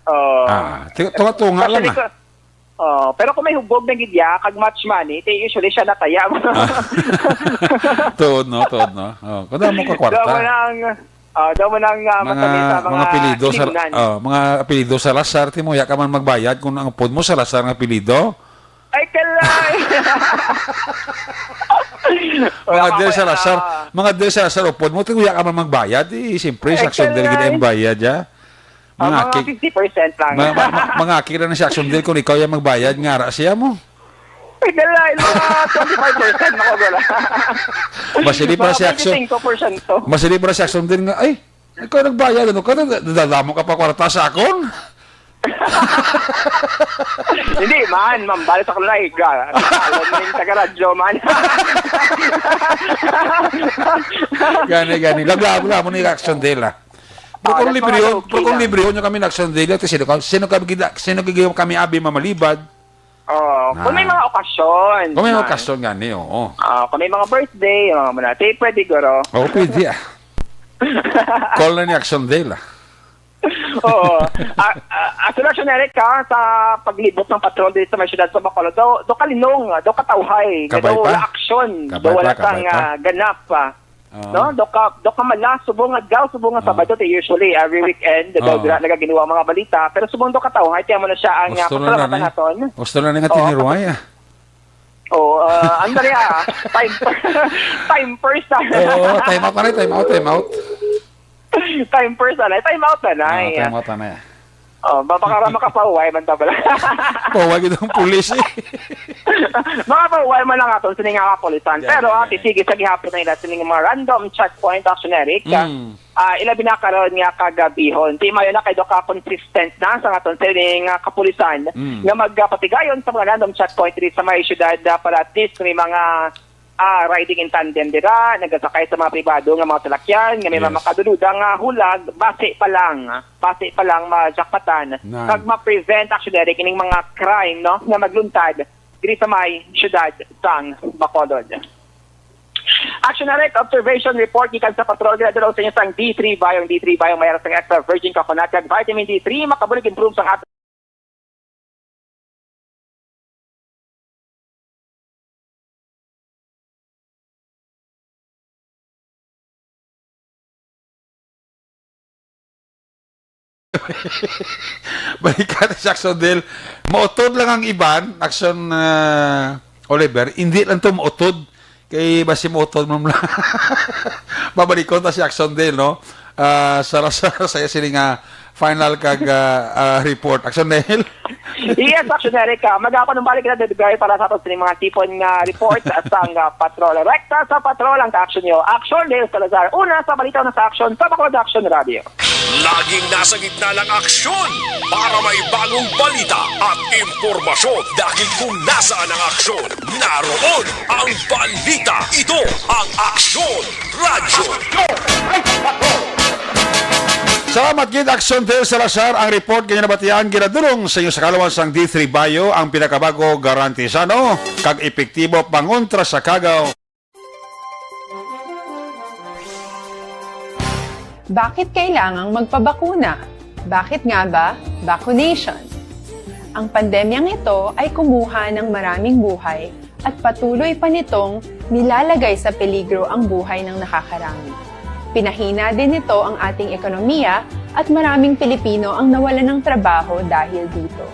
Oo. Ah, ti-, tunga-tunga Kasi lang, di ah. ko, Oh, pero kung may hubog na gid ya, kag much money, ti usually siya nataya. Ah. Tuod, no? Tuod, no? Oh, kada mo ka kwarta. Daw mo nang, ah, daw mo nang, ah, Mga, masabi sa mga mga apelyido sa, lingunan. Oh, mga apelyido Salazar, ti mo, ya ka man magbayad kung ang upod mo Salazar nga apelyido. Ay, kalay! Mga Wala ka Del pa, Salazar, ah. mga Del Salazar, upod mo, ti ya ka man magbayad, eh, siyempre, Ay, saksyon din kalay! gid ang bayad, ya. Mga Ah, mga aki-, fifty percent lang. ma-, ma-, ma-, mga aki ra na si Action Deal kung ikaw yung magbayad, nga ara siya mo. Ay, dala, yung mga twenty-five percent na ko, dala. Masili pa Mga si Action. twenty-five percent to. Masili pa si Action Deal nga, "Ay, ikaw nagbayad, ano ka? Dadamo ka pa kwarta sa akon?" Hindi man, mambal sa kalay. Ga-, alam mo yung taga-radyo man. Gani, gani. Laglaag lang mo ni Action Dale, ah. Pero Ah, kung that's libre mga yun, okay pero kung lang. Libre yun nyo kami na Action Dale, sino, sino, kami gida-, sino kami abe mamalibad? Oh, kung may Ah. mga okasyon. Kung may man. Okasyon gani, oo. Ah, kung may mga birthday, mga muna, pwede guro. Oo, pwede, ah. Call na ni Action Dale, ah. Oo. Ah, ah, ah, sila, Action Eric, ha, sa paglibot ng patrol dito sa may siyudad sa Bacolod, do, do kalinong, do katawhay, Kabay do pa. wala aksyon, Kabay do wala pa, kabay sang, pa. ah, ganap, ah. Oo. No? Do ka, do ka mala, subong adlaw, subong nga Oo. Sabado, te, usually, every weekend, do Oo. dira nagaginawa mga balita, pero subong do katawhay, kaya mo na siya ang, ah, Gusto na na, pasalamatan eh. naton. Gusto na na nga Oo, tiniruhay, ah. Oo, ah, ano na, time, time first, ah. Oo, time out na, time out, time out. Time first, ah, time out na, na, Ah, eh. time out na, eh. Oh, ba-, baka ra makapahuway man ta bala. Pahuway gid ang pulis, eh. Makapahuway man lang aton sini nga kapulisan. Yeah, Pero yeah, ati, sige, sa gihapon na ila sini nga mga random checkpoint, Action Eric, ah, Mm. ah, ila binakaron nga kagabihon. Ti mayo na kay do ka consistent na sa aton sini nga kapulisan Mm. nga magpatigayon sa mga random checkpoint diri sa may syudad, ah, para at least may mga, ah, riding in tandem dira, nagasakay sa mga pribado nga mga salakyan, nga may Yes. mga makaduludang nga hulag, basi pa lang, basi pa lang majakpatan, Nice. kag ma-prevent, Action Eric, ining mga crime, no, nga magluntad diri sa may syudad sang Bacolod. Action Eric, observation report gikan sa patrol, ginadala sa inyo sang D three Bio. Ang D three Bio may sang extra virgin coconut kag vitamin D three, makabulig improve sang ato. Balikan si Action Dale. Mautod lang ang iban, Action, ah, Oliver. Hindi lang to mautod. Kay basi mautod mo lang. Babalikon ta si Action Dale, no? Ah, sa, sa, sa, sa sini nga final kag, ah, ah, report. Action Dale? Yes, Action Eric, ah, magapon ang balik na dugay para sa aton sini mga tipon nga report sang, ah, patrol. Rekta sa patrol ang ka-action nyo. Action Dale Salazar. Una sa balita na sa action sa Bacolod Action Radio. Laging nasa gitna ng aksyon para may bagong balita at impormasyon. Dahil kung nasaan ang aksyon, naroon ang balita. Ito ang Aksyon Radyo. Salamat gid, Action Dale Salazar. Ang report nga nabatian ginadulong sa inyo sa kalawan sang D three Bio, ang pinakabago, garantisado kag epektibo pangontra sa kagaw. Bakit kailangang magpabakuna? Bakit nga ba vaccination? Ang pandemyang ito ay kumuha ng maraming buhay at patuloy pa nitong nilalagay sa peligro ang buhay ng nakakarami. Pinahina din nito ang ating ekonomiya at maraming Pilipino ang nawalan ng trabaho dahil dito.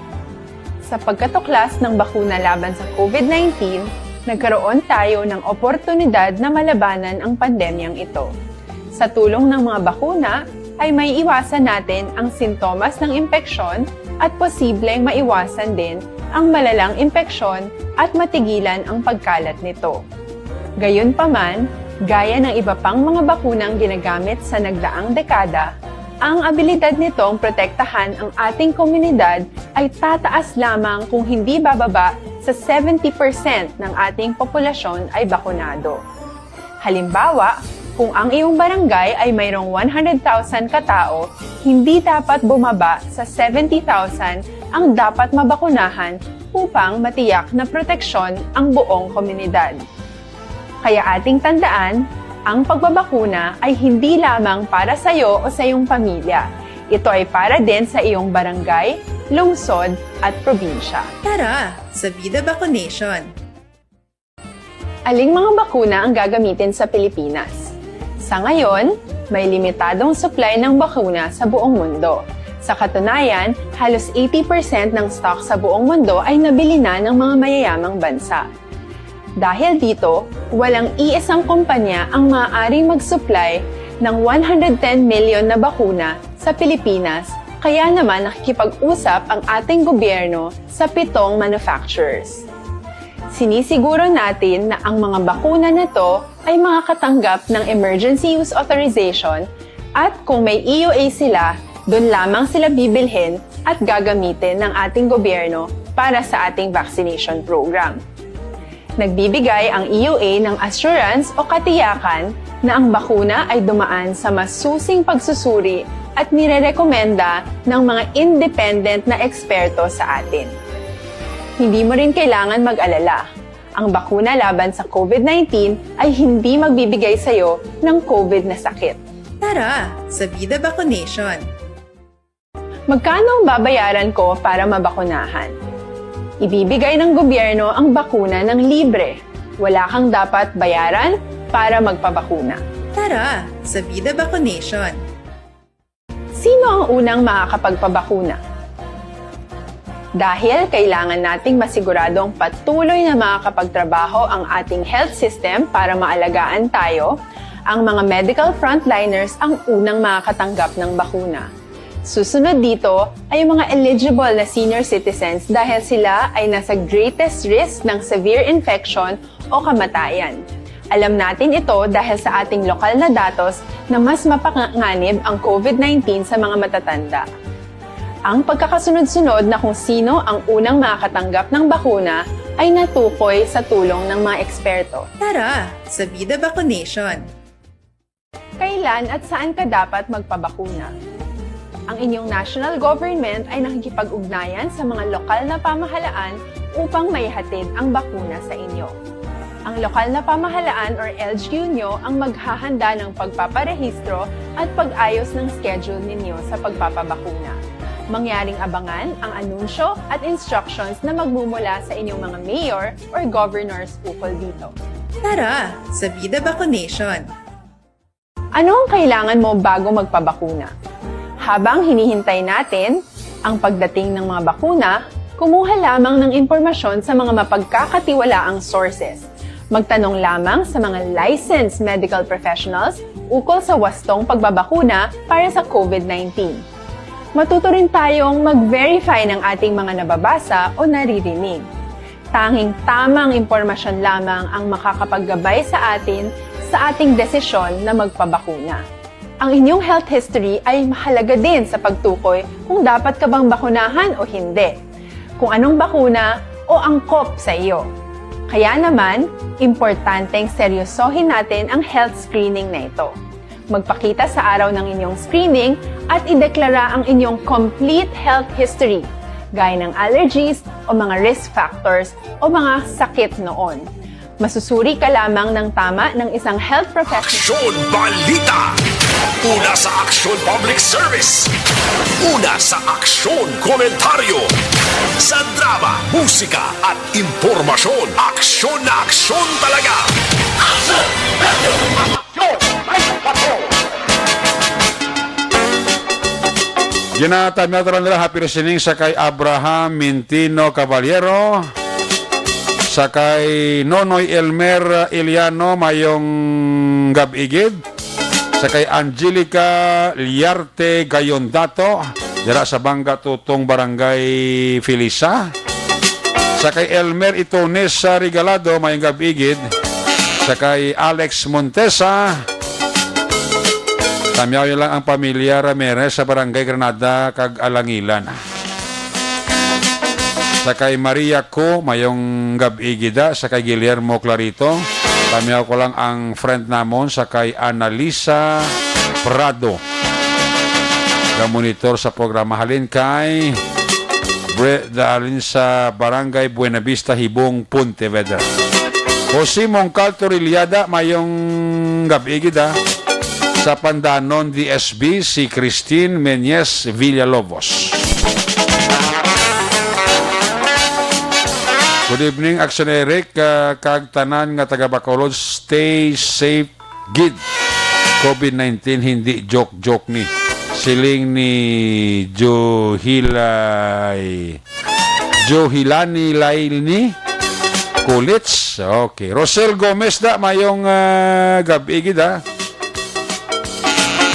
Sa pagkatuklas ng bakuna laban sa COVID nineteen, nagkaroon tayo ng oportunidad na malabanan ang pandemyang ito. Sa tulong ng mga bakuna, ay may iwasan natin ang sintomas ng impeksyon at posibleng maiwasan din ang malalang impeksyon at matigilan ang pagkalat nito. Gayunpaman, gaya ng iba pang mga bakunang ginagamit sa nagdaang dekada, ang abilidad nitong protektahan ang ating komunidad ay tataas lamang kung hindi bababa sa seventy percent ng ating populasyon ay bakunado. Halimbawa, kung ang iyong barangay ay mayroong one hundred thousand katao, hindi dapat bumaba sa seventy thousand ang dapat mabakunahan upang matiyak na proteksyon ang buong komunidad. Kaya ating tandaan, ang pagbabakuna ay hindi lamang para sa iyo o sa iyong pamilya. Ito ay para din sa iyong barangay, lungsod, at probinsya. Tara, sa Vida Vaccination! Aling mga bakuna ang gagamitin sa Pilipinas? Sa ngayon, may limitadong supply ng bakuna sa buong mundo. Sa katunayan, halos eighty percent ng stock sa buong mundo ay nabili na ng mga mayayamang bansa. Dahil dito, walang iisang kumpanya ang maaaring mag-supply ng one hundred ten million na bakuna sa Pilipinas, kaya naman nakikipag-usap ang ating gobyerno sa pitong manufacturers. Sinisiguro natin na ang mga bakuna na to ay makakatanggap ng emergency use authorization at kung may E U A sila, doon lamang sila bibilhin at gagamitin ng ating gobyerno para sa ating vaccination program. Nagbibigay ang E U A ng assurance o katiyakan na ang bakuna ay dumaan sa masusing pagsusuri at nirerekomenda ng mga independent na eksperto sa atin. Hindi mo rin kailangan mag-alala. Ang bakuna laban sa COVID nineteen ay hindi magbibigay sa iyo ng COVID na sakit. Tara sa Bida Vacunation! Magkano ang babayaran ko para mabakunahan? Ibibigay ng gobyerno ang bakuna ng libre. Wala kang dapat bayaran para magpabakuna. Tara sa Bida Vacunation! Sino ang unang makakapagpabakuna? Dahil kailangan nating masiguradong patuloy na makakapagtrabaho ang ating health system para maalagaan tayo, ang mga medical frontliners ang unang makakatanggap ng bakuna. Susunod dito ay ang mga eligible na senior citizens dahil sila ay nasa greatest risk ng severe infection o kamatayan. Alam natin ito dahil sa ating lokal na datos na mas mapanganib ang COVID nineteen sa mga matatanda. Ang pagkakasunod-sunod na kung sino ang unang makakatanggap ng bakuna ay natukoy sa tulong ng mga eksperto. Tara sa Bida Vacunation! Kailan at saan ka dapat magpabakuna? Ang inyong national government ay nakikipag-ugnayan sa mga lokal na pamahalaan upang maihatid ang bakuna sa inyo. Ang lokal na pamahalaan or L G U nyo ang maghahanda ng pagpaparehistro at pag-ayos ng schedule ninyo sa pagpapabakuna. Mangyaring abangan ang anunsyo at instructions na magmumula sa inyong mga mayor or governors ukol dito. Tara sa Bida Vacunation! Ano ang kailangan mo bago magpabakuna? Habang hinihintay natin ang pagdating ng mga bakuna, kumuha lamang ng impormasyon sa mga mapagkakatiwalaang sources. Magtanong lamang sa mga licensed medical professionals ukol sa wastong pagbabakuna para sa COVID nineteen. Matuto rin tayong mag-verify ng ating mga nababasa o naririnig. Tanging tamang impormasyon lamang ang makakapaggabay sa atin sa ating desisyon na magpabakuna. Ang inyong health history ay mahalaga din sa pagtukoy kung dapat ka bang bakunahan o hindi, kung anong bakuna o angkop sa iyo. Kaya naman, importanteng seryosohin natin ang health screening na ito. Magpakita sa araw ng inyong screening at ideklara ang inyong complete health history, gaya ng allergies o mga risk factors o mga sakit noon. Masusuri ka lamang ng tama ng isang health professional. Aksyon Balita. Una sa Aksyon Public Service. Una sa Aksyon Komentaryo. Sa drama, musika, at impormasyon. Aksyon na aksyon talaga. Aksyon! Aksyon! Ginatamiyaw ta lang nila, happy listening sa kay Abraham Mintino Caballero, sa kay Nonoy Elmer Iliano, mayong gab-i gid, sa kay Angelica Liarte Gayondato, dira sa Banga Tutong, Barangay Felisa. Sa kay Elmer Itones sa Regalado, mayong gab-i gid. Sa kay Alex Montesa, tamyaw lang ang pamilya Ramirez sa Barangay Granada kag Alangilan. Sa kay Maria Co, mayong gab-i gid. Sa kay Guillermo Clarito, tamyaw ko lang ang friend namon sa kay Analisa Prado. Ga-monitor sa programa halin kay Bre-, halin sa Barangay Buenavista, Hibong, Pontevedra. Jose Mongcal Torillada, mayong gab-i gid, ha. Sa Pandanon, D S B, si Christine Menyes Villalobos. Good evening, Action Eric, ah, kag tanan nga taga Bacolod. Stay safe gid. COVID nineteen hindi joke-joke ni. Siling ni Johilay, Johilani Laini Kulits. Okay. Rosel Gomez da, mayong, ah, gab-i gid, ha.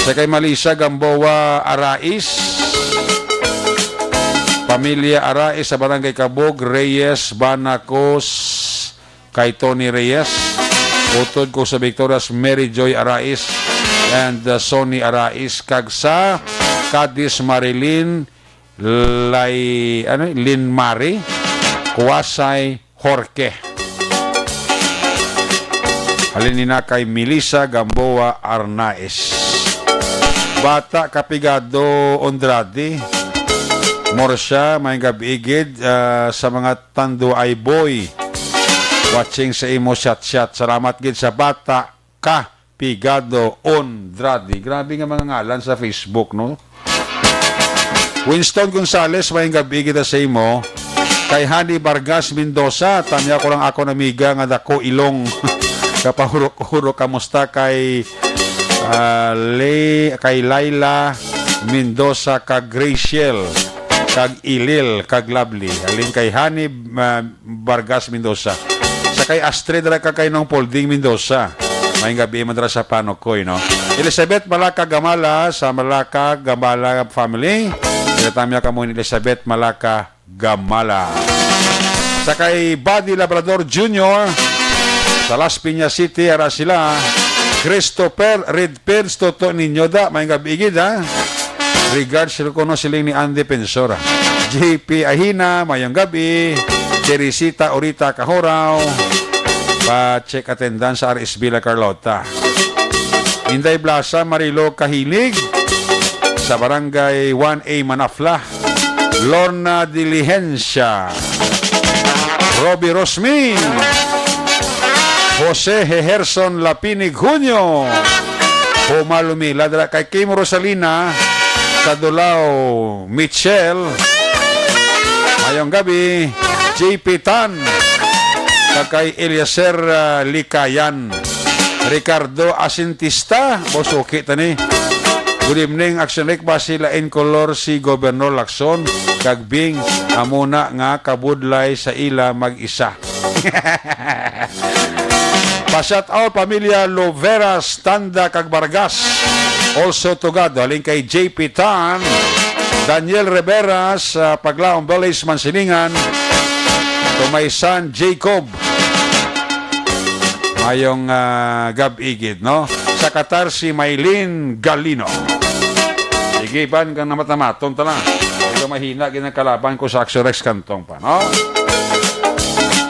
Sa kay Malisa Gamboa Arais. Pamilya Arais sa Barangay Kabog, Reyes, Banacos, kay Tony Reyes. Utod ko sa Victorias, Mary Joy Arais and, uh, Sonny Arais, kag sa Cadiz, Marilyn Lay, ano, Lin Mari Kuwasay Jorge. Halin nina kay Melissa Gamboa Arnaez. Bata Kapigado Ondrade. Morsha, may gab-i gid, ah, sa mga Tanduay Boy. Watching sa imo chat-chat. Salamat gid sa Bata Kapigado Ondrade. Grabe nga mga ngalan sa Facebook, no? Winston Gonzales, may gab-i kita sa imo. Kay Honey Vargas Mendoza, tanya ko lang ako na amiga nga dako ilong. Kapahurok-hurok, kamusta kay, ah, Le-, kay Laila Mendoza, kag Rachel, kag Ilil, kag Lovely. Alin kay Honey, ah, Vargas Mendoza. Sa kay Astrid ra ka kay Nong Polding Mendoza. May gabi man dira sa Panukoy, no? Elizabeth Malaka Gamala sa Malaka Gamala family. Kaya tamya kamo ni Elizabeth Malaka Gamala. Sa kay Buddy Labrador Junior sa Las Piñas City, ara sila. Christopher Red Pens, toto ninyo da. May gabi gid, ha? Regards, sila kuno siling ni Andy Pensora. J P Ahina, mayong gabi. Teresita Orita Kahorao, pa-check attendance sa R S B La Carlota. Inday Blasa, Marilo Kahilig, sa Barangay one A Manafla. Lorna Diligencia, Robbie Rosmin, Jose Heherson Lapinig Junio, Homa Lumila, dira kay Kim Rosalina sa Dulao, Michelle. Mayong gabi, J P Tan, kag kay Eliezer, ah, Likayan. Ricardo Asintista, Bosuki tani. Good evening, Action Rick, ba sila in color si Governor Lacson kag Bing, amo na nga kabudlay sa ila mag-isa. Pa-shout out pamilya Loveras, Tanda kag Vargas. Also Tugado, halin kay J P Tan, Daniel Rivera sa Paglaong Village, Mansilingan, to my son Jacob. Mayong, ah, gab-i gid, no? Sa Qatar, si Maylene Galino. Sige, ban kang namatamaton ta lang. Ito mahina gid ang kalaban ko sa Axorex Kantong pa, no?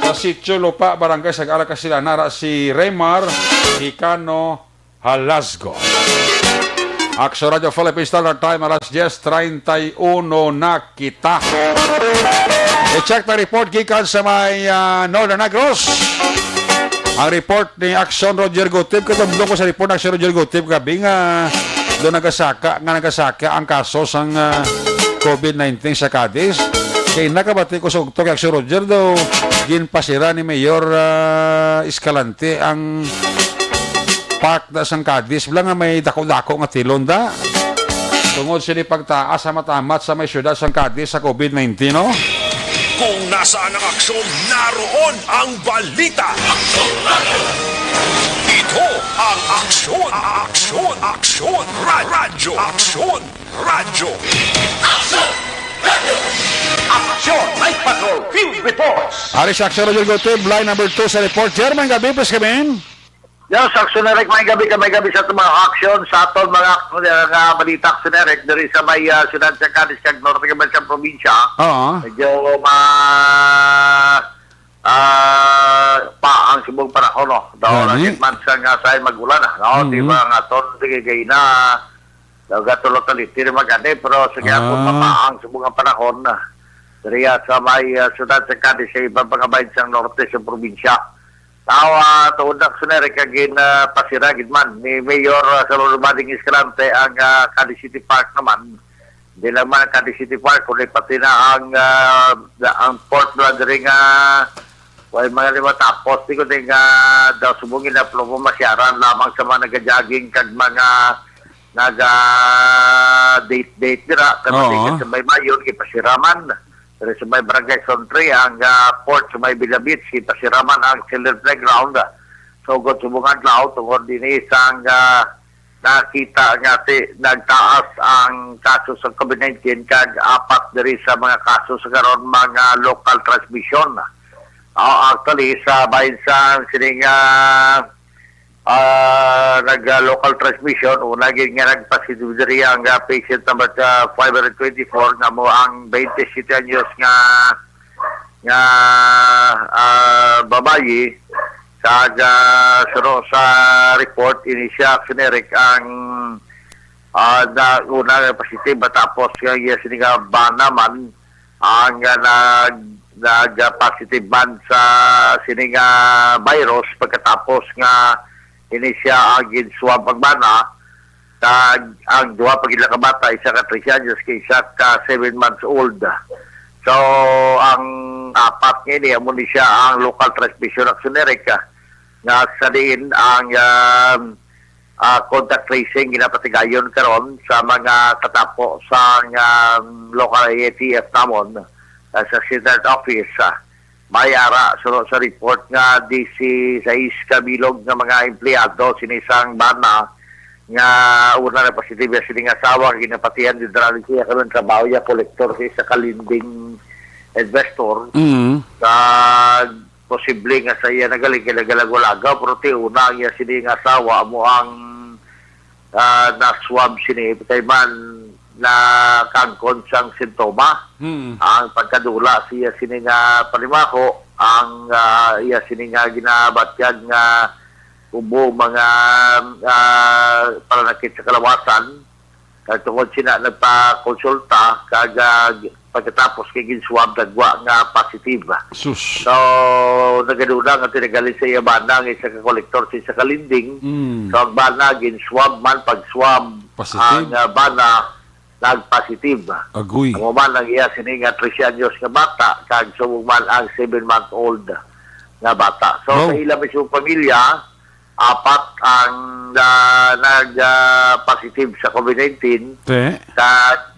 Sa Sitio Lupa, Barangay Sagala, Kasilan, nara si Remar Hicano Halasgo. Action Radio Philippines Standard Time, alas diyes treinta y uno na kita. I-check na report gikan sa may, ah, Northern Negros. Ang report ni Action Roger Gutib, katundong ko sa report ni Action Roger Gutib, gabi nga doon nagasaka, nga nagasaka ang kaso sang, ah, covid nineteen sa Cadiz. Kay nakabati ko sa ugto kay Action Roger daw, ginpasira ni Mayor, ah, Escalante ang park na sang Cadiz, wala nga may dako-dako nga tilon da. Tungod sini pagtaas sa matamat sa may siyudad sang Cadiz sa covid nineteen, no? Kung nasaan ang aksyon, naroon ang balita. Ito ang Aksyon, Aksyon, Aksyon, Ra-, Radyo, Aksyon, Radyo. Aksyon, Night Patrol, Field Reports. Ari sa Aksyon, Roger Gutib, line number two sa report. Chairman, gabi, please come in. Yes, Aksyon Eric, may gabi ka, may gabi sa aton mga aksyon, sa aton mga, mga balita, Aksyon Eric, diri sa may, ah, siyudad sa Cadiz, kag norte kag sa probinsya. Oo. Medyo ma-, ah, pa ang subong panahon, no? Daw Gani? Lagi man sa nga sa mag-ulan, ah, no? Di Mhm. ba nga aton, sige, gay na, daw gatulot na liti na magani, pero sige, ako Ah. mapaang subong ang panahon, ah. Diriya sa may, ah, siyudad sa Cadiz, sa iba pa nga bahin sa norte sa probinsya. Tao, ah, tuod na, Aksyon Eric, kag gin, ah, pasira gid man ni Mayor, ah, Salvador Bading Escalante ang, ah, Cadiz City Park naman. Hindi lang man ang Cadiz City Park, kundi pati na ang, ah, ang port na diri nga, way mga lima tapos, di ko din nga daw subong ina, pero masyaran lamang sa mga nagajogging kag mga naga-date-date dira, kag Oo. Sa may Mayon, gipasiraman. Pero sa may Barangay Zone three, ang, ah, port sa may Villa Beach, gipasiraman ang children playground. So, gud subong adlaw, tungod din isang, ah, nakita nga ti-, nagtaas ang kaso sa covid nineteen, kag apat diri sa mga kaso sa karon, mga local transmission. Ah, actually, sa bahin sa sining, ah, Ah, nag, ah, local transmission, una gid nga nag-positive diri ang, ah, patient number, ah, five hundred twenty-four, nga mo ang twenty-seven anyos nga, nga, ah, babayi. Kag, ah, suno sa report, ini siya generic ang, ah, na, una nga positive, matapos nga iya sini nga bana man ang, ah, nag, nag, ah, positive man sa sini nga virus, pagkatapos nga ini siya ang gin-swab ang bana, kag ang duha pa gid ka bata, isa ka trese anyos kag isa ka seven months old. So, ang apat nga ini, amo ni siya ang local transmission, Action Eric, ah, nga sa diin ang, ah, ah, contact tracing ginapatigayon karon sa mga katapo sa, ah, local I A T F namon, ah, sa central office. Ah, may ara suno sa report nga disisais ka bilog nga mga empleyado sini sang bana nga una na positive sini nga asawa, ginapatihan, gidrali siya karon trabaho ya kolektor sa isa ka lending investor. Mm. Sa posible nga sa iya nagaling kay nagalagaw-lagaw, pero ti una ang iya sini nga asawa amo ang, ah, na-swab sini, kay man nakangkon sang sintoma. Hmm. Ang pagkadula siya sini nga panimaho, ang, ah, iya sini nga ginabatyag nga ubo mga, ah, pananakit sa kalawasan. Kag tungod sina nagpakonsulta, kag, ah, pagkatapos kay gin-swab, nagwa nga positive. Sus. So, nagadula nga tinagali sa iya bana ang isa ka kolektor sa isa ka lending. Mm. So, ang bana gin-swab man, pag-swab, Positive. ang, ah, bana nag-positive. Agoy. Amo man ang iya sini nga trese anyos nga bata, kag subong man ang seven-month-old nga bata. So, Wow. sa ila mismo pamilya, apat ang, ah, nag, ah, positive sa COVID nineteen. Te. Sa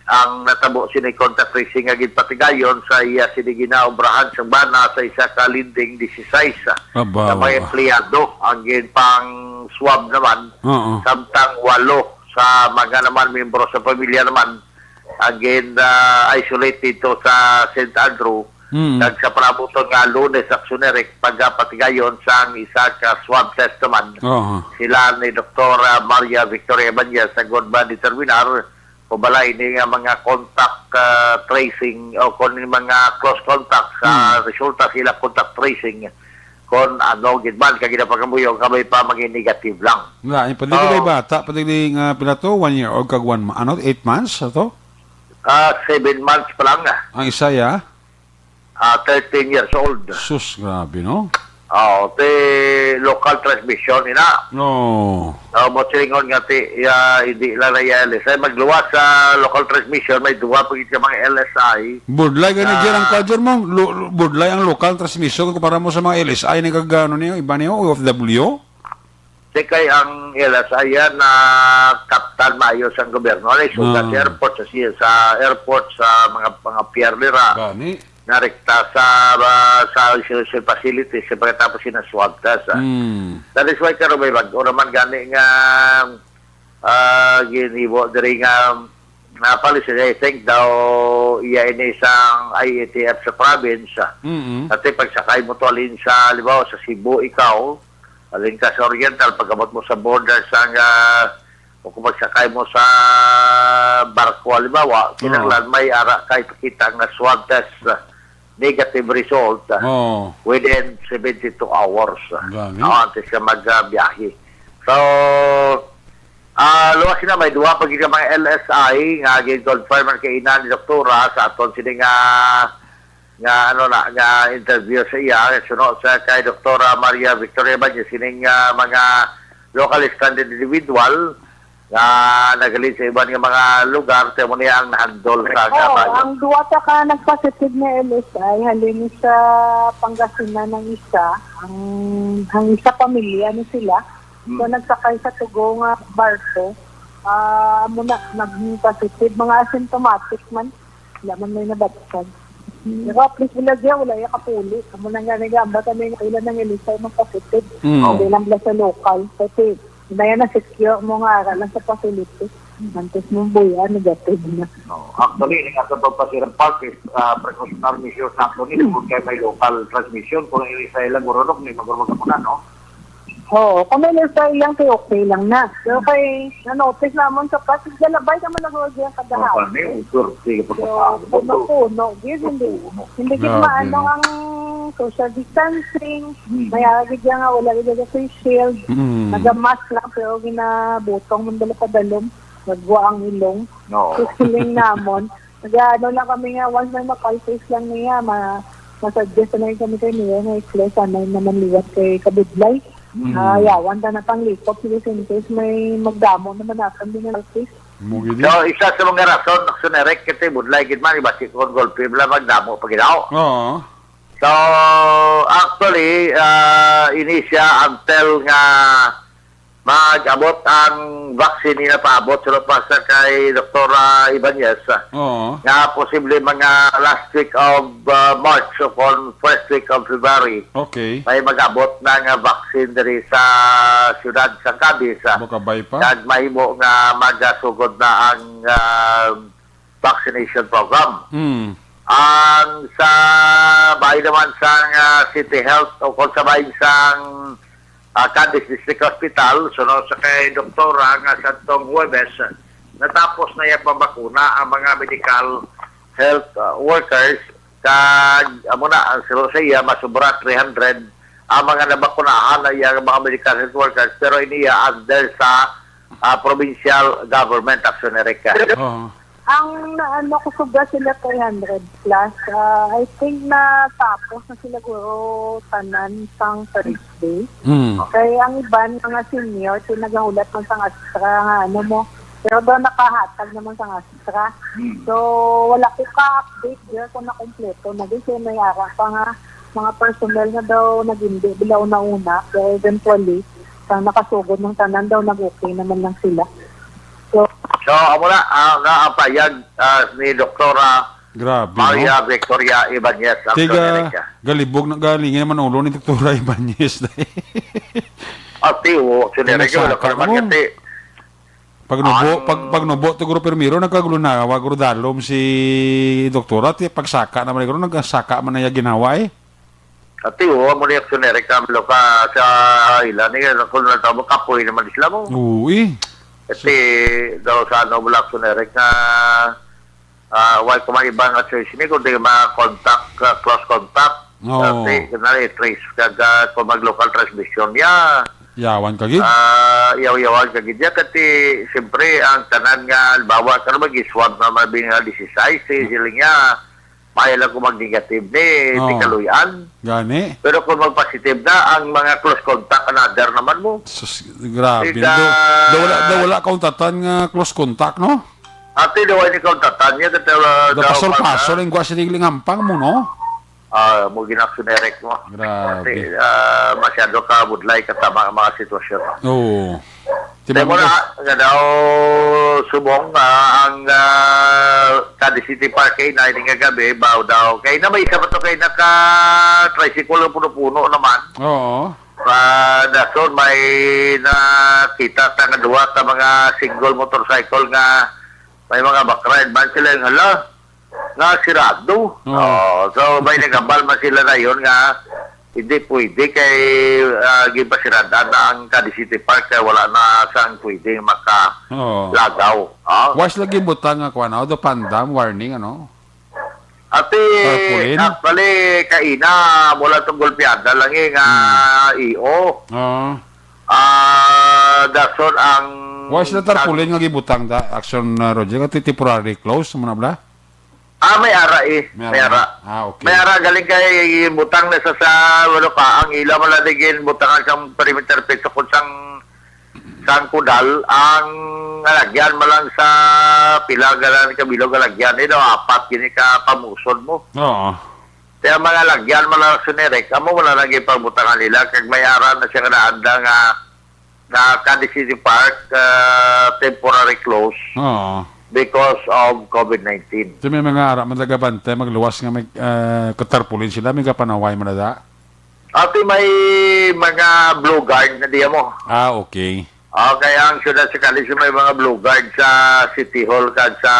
ang natabo sini contact tracing nga ginpatigayon sa iya sini ginaobrahan sang bana sa isa ka lending, disisais Aba, sa mga aba. empleyado ang ginpang-swab naman, Oo. samtang walo sa mga naman miyembro sa pamilya naman ang gin, ah, isolate dito sa Saint Andrew. Mm. Kag sa palabuton nga Lunes, Action Eric, pagapatigayon sang isa ka swab test naman. Oo. Sila ni Doktora Maria Victoria Ibanez, sa good ba determinar kung bala ini nga mga contact, ah, tracing o kung ini mga close contact sa Mm. resulta sila contact tracing, kung ano gid man kag ginapangamuyo, kami pa maging negative lang. Wala, eh, pwede Oh. gid bata, pwede gid nga pila to, one year old kag one ma-, ano, eight months, ato? Ah, seven months pa lang, ah. Ang isa, ya? Ah, thirteen years old. Sus, grabe, no? Oh, ti local transmission, ina. No. Oh, mo silingon nga ti, ya, hindi lang na ya L S I. Magluwas sa local transmission, may duha pa gid ka mga L S I. Budlay gani, Ah. Jer, ang kwadro mo? Lu-, lu-, budlay ang local transmission kumpara mo sa mga L S I ni kag, ano niyo, iba niyo, O F W? Di kay ang L S I yan na kaptan maayo sang gobyerno. Ano, sugat Ah. sa airport, sa, sa airport, sa mga, mga pier nira. Gani. Narekta sa, ah, sa isolation facility, sa pagkatapos sina swab test, ah. Hmm. That is why karon may bag-o naman gani nga, ah, ginibo diri nga, ah, policy. I think daw iya ini sang I A T F sa province, ah. Mm-mm. Dati pagsakay mo to alin sa, halimbawa, sa Cebu, ikaw, alin ka sa Oriental, pag-abot mo sa border sang, ah, o kung magsakay mo sa barko, halimbawa, Oo. kinahanglan may ara ka ipakita nga swab test, ah, negative result, ah, Oo. within seventy-two hours, ah, Gani. ah, antes ka magbiyahe. So, ah, luwas na, may duha pa gid ka mga L S I nga gin-confirm man kay ina ni doktora sa aton sini nga, nga, ano na, nga interview sa iya, suno sa kay Doktora Maria Victoria Ibanez, sining, ah, mga local stranded individual nga nagaling sa iban nga mga lugar, kaya mo niya ang nahandol sa Oo, kabayo. Ang duwa ta ka nagpositive na L S I, halin sa Pangasinan ang isa, ang, ang isa pamilya ni sila. So, Hmm. nagsakay sa tugo nga barko, ah, amo na, naging positive, mga asymptomatic man. Wala man may nabatyag. Hmm. Pero at least wala diya, wala iya kapuli. Amo na nga nag-aambatan na yung ilan ng L S I ng positive. Hmm. Hindi lang pala sa local. Kasi, hindi yan na secure mo nga ara lang sa facility. Antes mo buya, negative na. No. Actually, ning ato pagpasirang park is, ah, precautionary measures na ato ni, kung kaya may local transmission, kung L S I lang, gurunok, ni magurunok mo na, no? Oo, kung may lifestyle lang, kay okay lang na. Pero kay, na-notice namon sa past, galabay naman nag-order ang kada hapon. Sige, so, puno-puno. Gid, hindi, hindi gid maano ang social distancing. May ara gid nga wala gid ang face shield. Naga-mask lang, pero ginabutong man dala padalom. Nagwa ang ilong. So, feeling namon, nag-ano lang kami nga, once may ma-cultures lang niya, ma masuggest na lang kami kay Mayor nga i-clear sana yung naman liwat kay Kabudlay. Ah, yawan ta na pang likop, sige, in case may magdamo naman natin din ang cultures. Mo gid. So, isa sa mga rason, Aksyon Eric, kay Budlay gid man, iba si kon golpe, bala magdamo pa gid ako. Oo. So, actually, ah, ini siya until nga mag-abot ang vaccine, ina paabot sa pa sa kay Doktora Ibanez, ah, Oo. nga posible mga last week of, ah, March o kon first week of February, Okay. may mag-abot na nga vaccine diri sa siyudad sa Cadiz, ah. Bukabay pa? Kag mahimo nga magasugod na ang, ah, vaccination program. Mm. Ang sa bahin naman sang, ah, City Health o kung sa bahin sang, ah, Cadiz District Hospital, suno sa kay Doktora nga sadtong Huwebes, natapos na iya pambakuna ang mga medical health, ah, workers, kag amo na, ang suno sa iya, masubra three hundred ang mga nabakunahan na iya mga medical health workers, pero iniya under sa ah, provincial government, Aksyon Eric. Oo. Ang naano ko, sobra sila three hundred plus. Ah, I think natapos na sila guro tanan sang Thursday. Mm. Kay ang iban, mga senior, kay nagahulat man sang Astra nga ano mo. Pero daw nakahatag naman sang Astra. Mm. So, wala ko ka-update dyan kung nakumpleto na. Kasi may ara pa nga mga personnel nga daw nagindi bila una-una, pero eventually, sa nakasugod ng tanan daw, nag-okay naman lang sila. So, So, amo na, ah, nga ang payag, ah, ni Doktora Grabe, Maria no? Victoria Ibanez, ang Tiga Amerika. Galibog na galing naman ulo ni Doktora Ibanez. Ati, o, Aksyon Eric, wala Kinasaka pa naman mo. Ati. Pagnubo, Ang pag, pagnubo, to guro primero, nagkagulo na, wa guro dalom si Doktora, ti pagsaka naman, guro, nagsaka man na iya ginawa, eh. Ati, o, amo ni Aksyon Eric, kami lo ka sa ila ni, kung nagtabo, kapoy naman sila mo. Oo, eh. Ati, daw sa ano, wala Aksyon Eric, nga, ah, wala ko may iba nga choice ni, kundi mga contact, ah, close contact. Oo. Ati, kunwari, trace, kag, ah, kung mag-local transmission niya. Yawan ka gid? Ah, yaw-yawan ka gid niya. Kati, siyempre, ang tanan nga, halimbawa, karon mag-swab na mabing nga dieciséis, eh, sila niya, may lang kung mag-negative ni, di Oo. kaluy-an. Gani? Pero kung mag-positive na, ang mga close contact, another naman mo. Sus, grabe. Ika- Do, do wala, do wala kauntatan nga close contact, no? Ati, do wala ni kauntatan niya, kata, uh, Do daw pasol-pasol pag- ang gwa sa digling ampang mo, no? Ah, mo ginaksyon, Eric, mo. Grabe. Kasi, ah, masyado ka budlay ka sa mga, mga sitwasyon. Oo. Kaya mo na, nga daw, subong, ah, ang, ah, Cadiz City Park kay na, ini nga gabi, baw daw. Kay na may isa pa to kay naka-tricycle ang puno-puno naman. Oo. Ah, dason may nakita ta nga duwa ka mga single motorcycle nga may mga backride man sila yung hala. Nga sirado. Oo. Oh, so may nagambal man sila na yun nga hindi pwede kay, ah, ginpasiradan na ang Cadiz City Park kay wala na sang pwede Oo. makalagaw. Ah? Was lagi butang nga kuan, ano, do pandam warning, ano? Ati, Tarpaulin? Actually, kaina, mula tong golpeada lang eh, nga Hmm. E O. Oo. Ah, dason ang Was na tarpaulin nga gibutang da, Action, uh, Roger, nga ti-, temporary close, mo na bala? Ah, may ara eh. May May ara. ara. Ah, okay. May ara galing kay butang na sa, sa, ano pa, ang ila wala na gin butangan sang perimeter fence kung sang, sang kudal, ang lalagyan man lang sa pila galan ka bilog lalagyan, eh, no, apat gini ka pamusod mo. Oo. Kaya mga lagyan man lang sinerek, amo wala na gin pagbutangan nila, kag may ara na siya nga naanda nga na Cadiz City Park, ah, temporary close Oo. because of COVID nineteen. So, may mga ara man nagabantay, magluwas nga may, ah, katarpulin sila, may kapanaway man na da? Ati may mga blue guard na diya mo. Ah, okay. Okay, ang siyudad sa Cadiz may mga blue guard sa City Hall kag sa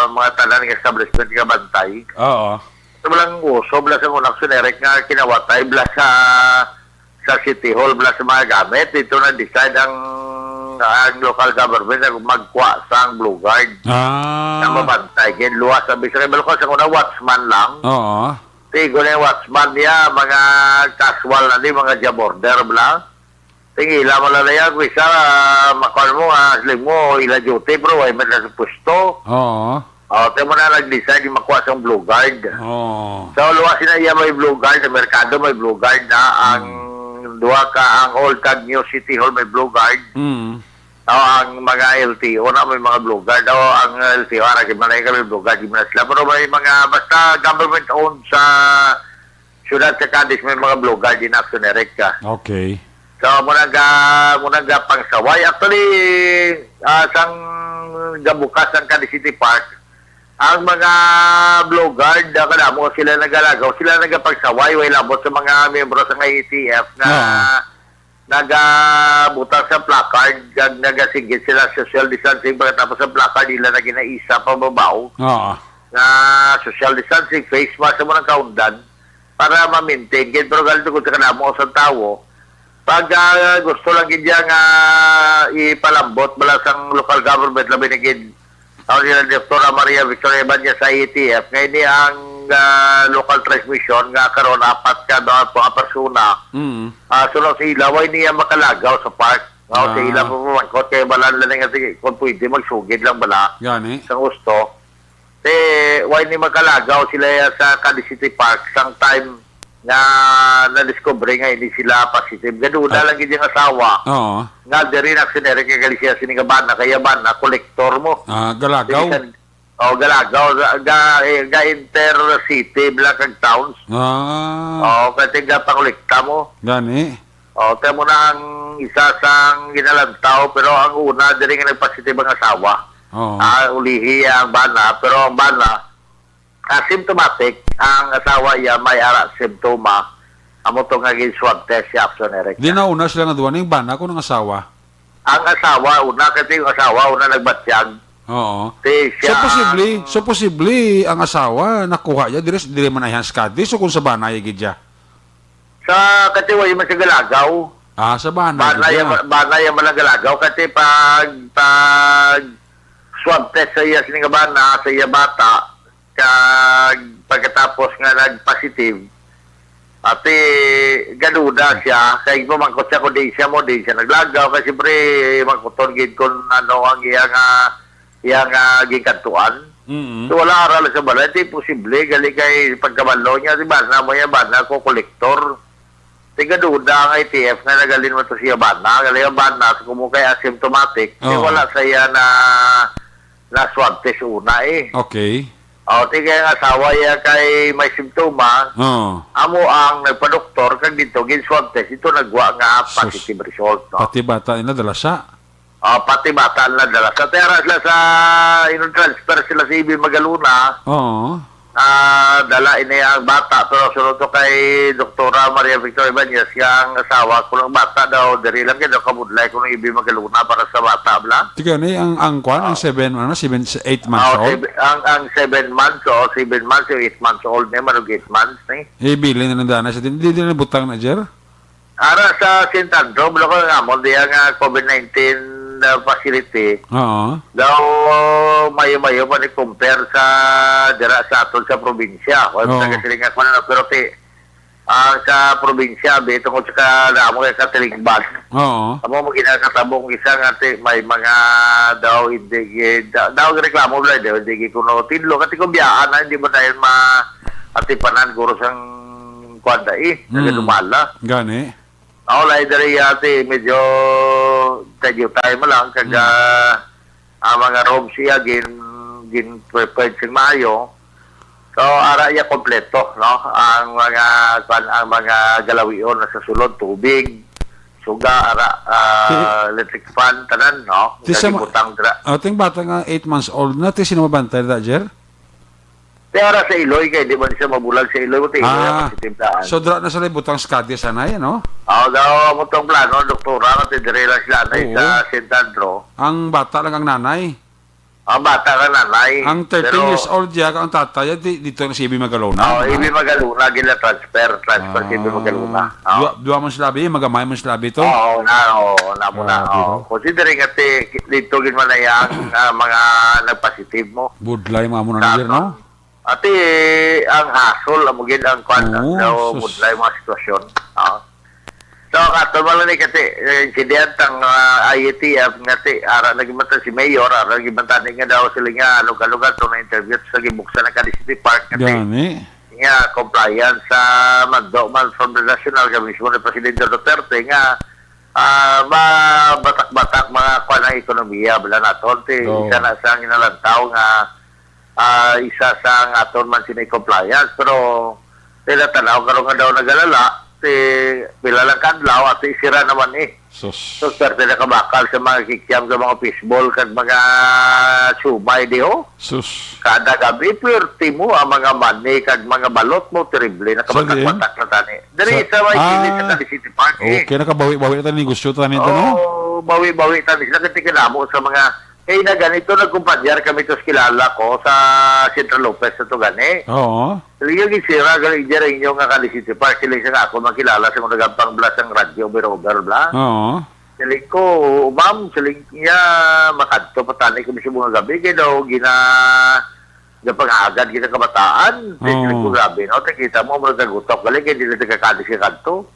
mga tanan nga establishment nga bantay. Oo. So, walang uso, bala sa unang sinerek nga kinawatay, bala sa sa City Hall, bala sa mga gamit, dito nag-decide ang, ang local government na magkuha sang Blue Guard Ah. na mabantay. Kaya luwas ang bisa kay Balcon sa una, watchman lang. Oo. Tigo na yung watchman niya, mga casual na di, mga job order, bala. Tingila mo lang na yan, kung isa, ah, makuha mo, ah, sling mo, ila duty, pero way man na sa pwesto. Oo. Oh, tayo mo na nag-decide yung makuha sa Blue Guard. Oo. So, luwas na iya may Blue Guard, sa merkado may Blue Guard na. Ang Hmm. duha ka, ang Old Tag New City Hall may Blue Guard. Hmm. O, ang mga L T O na may mga Blue Guard. O, ang L T O, ara, di man na kami Blue Guard, di man na sila. Pero may mga, basta government-owned sa siyudad sa Cadiz, may mga Blue Guard din, Action Eric, ka. Okay. So, muna ga, muna ga pangsaway. Actually, ah, sang gabukas ang Cadiz City Park, ang mga Blue Guard, ah, kadamo sila nagalagaw, sila nagapagsaway, way labot sa mga miyembro sa A T F na Oo. nagabutang sa placard, kag nagasigit sila social distancing, pagkatapos sa placard, ila na ginaisa pababaw Oo. na social distancing, face mask sa mga kaundan para ma-maintain. Kaya pero galit ko sa kadamo sa tawo, pag, ah, gusto lang gid niya nga ipalambot bala sang local government, labi na gid ang sila Doktora Maria Victoria Ibanez sa A T F, nga ini ang, ah, local transmission nga karon apat ka daw ang mga persona. Mm. Ah, so, no, sa ila, way niya makalagaw sa park. No, sa Ah. ila, pamangkot kay balan lang nga, sige, kung pwede, magsugid lang bala Gani. sa gusto. Te, way ni makalagaw sila ya sa Cadiz City Park sang time nga nadiskubre nga ini sila positive. Gaduda Ah. lang gid yung asawa Oo. nga diri na sinere kay gali siya sini nga bana, kaya bana, kolektor mo. Ah, galagaw? Bisan, oh, galagaw, ga, ga, eh, ga intercity, bala kag towns. Ah. Oo, kaya tiga pangolekta mo. Gani. Oh, kaya mo na ang isa sang ginalantaw, pero ang una, diri nga nagpositive ang asawa. Oo. Ah, ulihi ang bana, pero ang bana, asymptomatic, ang asawa iya may ara simptoma, amo to nga gin-swab test si Action Eric. Di na una sila nga duwa, ning bana ko ng asawa? Ang asawa, una, kasi yung asawa, una nagbatyag. Oo. Ti So, siya posible, ang so, posible ang asawa, nakuha niya, diri, diri man ay Hans Cadiz, so kung sa bana, iya gid siya? Sa katiway man sa galagaw. Ah, sa bana, Bana gid ya, siya. bana ya man ang galagaw. Kasi pag, pag swab test sa iya, sini nga bana, sa iya bata, kag pagkatapos nga nag-positive, ati, gaduda siya. Kay pamangkot siya kung di siya mo, di siya naglagaw. Kasi siyempre, mangkuton gid kung ano ang iya nga, iya nga ginkadtuan. Mm. So, wala aral sa balay. Di posible. Gali kay pagkabalo niya, di ba? Namo niya ba? Nako kolektor. Tigaduda ang A T F nga nagalin mo to siya bana. Gali ang bana, sa kumo kay asymptomatic. Kay Oo. wala sa iya na, na swab test una eh. Okay. O, ti kay ang asawa iya kay may simptoma, Oo. amo ang nagpadoktor, kag dito, gin-swab test, ito nagwa nga Sus. positive result, no? Pati bata nila, dala sa? Ah, pati bata na dala. Sa tera sila sa, inong transfer sila sa E B Magalona. Oo. Ah, dala ini ang bata, pero sunod to kay Doktora Maria Victoria Ibanez, nga ang asawa ko ng bata daw, diri lang gid daw kabudlay ko ng E B Magalona para sa bata, bla. Tiga ni ang, ang kwan, ang Ah. seven, ano, seven, eight months Ah, old? seven, ang, ang seven months, o seven months, o eight months old na, manug eight months ni. Ibilin na lang dana sa din. Di, di na butang na, Jer? Ara sa Saint Andrew, bala ko nga mo, diya nga COVID nineteen na facility. Oo. Daw mayo-mayo pa ni compare sa dira sa aton sa probinsya. O, Oo. taga siling ako na, pero ti, ah, sa probinsya, bi, tungod sa kadamo kay katilingban. Oo. Amo mo ginakatabong isa nga ti, may mga daw hindi gi-, da-, daw reklamo bala, daw hindi gi kuno tinlo. Kasi kung biyaan na, hindi mo na yun ma-, atipanan, guro sang kwan da eh, Mm. nagadumala. Gani. Ako lang, diri ate, medyo kadyo tayo mo lang, kag, Mm. ah, ang mga rooms iya, gin, gin prepared sing maayo. So, ara iya kompleto, no? Ang mga, kwan, ang mga galawion na sa sulod, tubig, suga, ara, ah, Ti-, electric fan, tanan, no? ti sa ma-, Gagibutang dira. Ating bata nga eight months old na, ti sino mabantay na, Jer? Ti ara sa Iloy, kay di man siya mabulag sa Iloy, ti Iloy ang Ah, positive daan. So, dira na sa Libutang Skadi, sanay, no? Aw, daw, mo tong plano, doktora, nga ti dire lang sila, anay Oo. sa Saint Andrew. Ang bata lang ang nanay. Ang bata nga nanay. Ang thirteen Pero years old, ya, ang tatay, di, dito na si Ibi Magalona, Oo, di ba? Ibi Magalona, gina-transfer. Transfer si Ibi Ah, Magalona. Oo. dua, dua man sila, bi, magamay man sila, bi, to. Oo, na, oo, na mo na, Grabe, oo. no? Considering ati, dito gid man na yang, ah, mga nagpositive mo. Budlay, mga mo na Sa niya, no? Ati, ang hassle, amo gid ang kwan, Oo, ang sus. budlay mga sitwasyon. Oo. So, ang ato man ni kati, eh, insidente ang, ah, I A T F nga ti, ara lagi man ta si Mayor, ara lagi man tani nga daw sila nga alog-alog ato na interview sa gibuksan ng Cadiz City Park nga ti, Gani. nga compliance sa mando man from the national, kami mismo ni Presidente Duterte nga, ah, mabatak-batak mga kwan ang ekonomiya, bala naton, ti, Oo. isa na sa ginalantaw nga, ah, isa sa nga aton man sini compliance, pero tila tanaw karon nga daw nagalala, ti pila lang ka adlaw, ati sira naman eh. Sus. So, swerte na kabakal sa mga kikiam sa mga fishball kag mga siomay di, oh. Sus. Kada gabi, pwerte mo ang mga mani kag mga balot mo, terrible na Sa diin? kabatak-batak na tani. Diri Sa, sa may gilid sa ah, Cadiz City Park, eh. okay, nakabawi-bawi na tani negosyo tani, no? Oo, bawi-bawi tani sila. Kasi kinamo sa mga, eh, na ganito, nagkumpanyar kami to sa kilala ko sa Central Lopez na to gani. Oo. Talaga, ginsira, gali, dyan ang inyo nga Cadiz City Park. Sila siya nga ako makilala sa mga nagapang bla sang radyo, over-over, bla. Oo. Siling ko, "Ma'am," siling niya, "makadto pa tani kami sa mga gabi, kay daw gina-, gapangagad gid ang kabataan." Siling ko, Oo. "Grabe, no? Takita mo, murag nagutok, gali, kay dili nagkakadis ka kadto.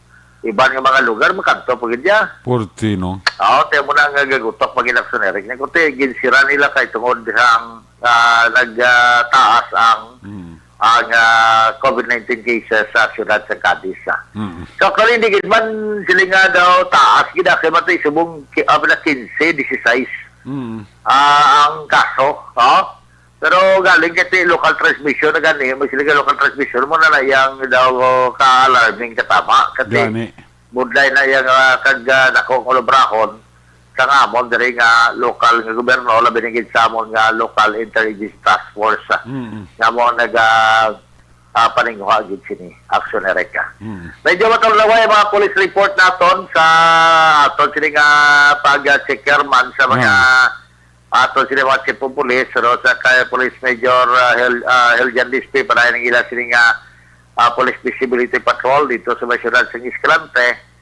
Iban nga mga lugar, makadto pa gid niya." Purti, no? Oo, tiyan mo na nga gagutok pag inaksyon, Eric. Nagkuti, ginsira nila kay tungod sang, ah, nag, ah, taas ang Mm. ang, ah, covid nineteen cases sa siyudad sa Cadiz, ah. Mm. So, actually, hindi gid man sila nga daw taas gid, ah, kay matay subong ki-, ah, pila, quince, dieciséis, Mm. ah, ang kaso, oh. Pero galing kasi local transmission na gani, may sila nga local transmission mo na na yang daw ka-alarming katama. Kasi Gani. budlay na yang, ah, kag, ah, dako nga lubrahon. Sa nga amon diri nga lokal nga gobyerno, labi na gid sa amon nga local intelligence task force, ah, Mm. nga mo nag, ah, ah, paninguha gid sini, action, Erica. Mm. Medyo matulaway ang mga police report naton sa aton sini nga pag-checker man sa mga Ah. aton sini mga chief of police, pero sa kay Police Major, ah, Hel-, ah, Heljan Dispe, padayon ang ila sini nga, ah, police visibility patrol dito sa may siyudad sa Escalante.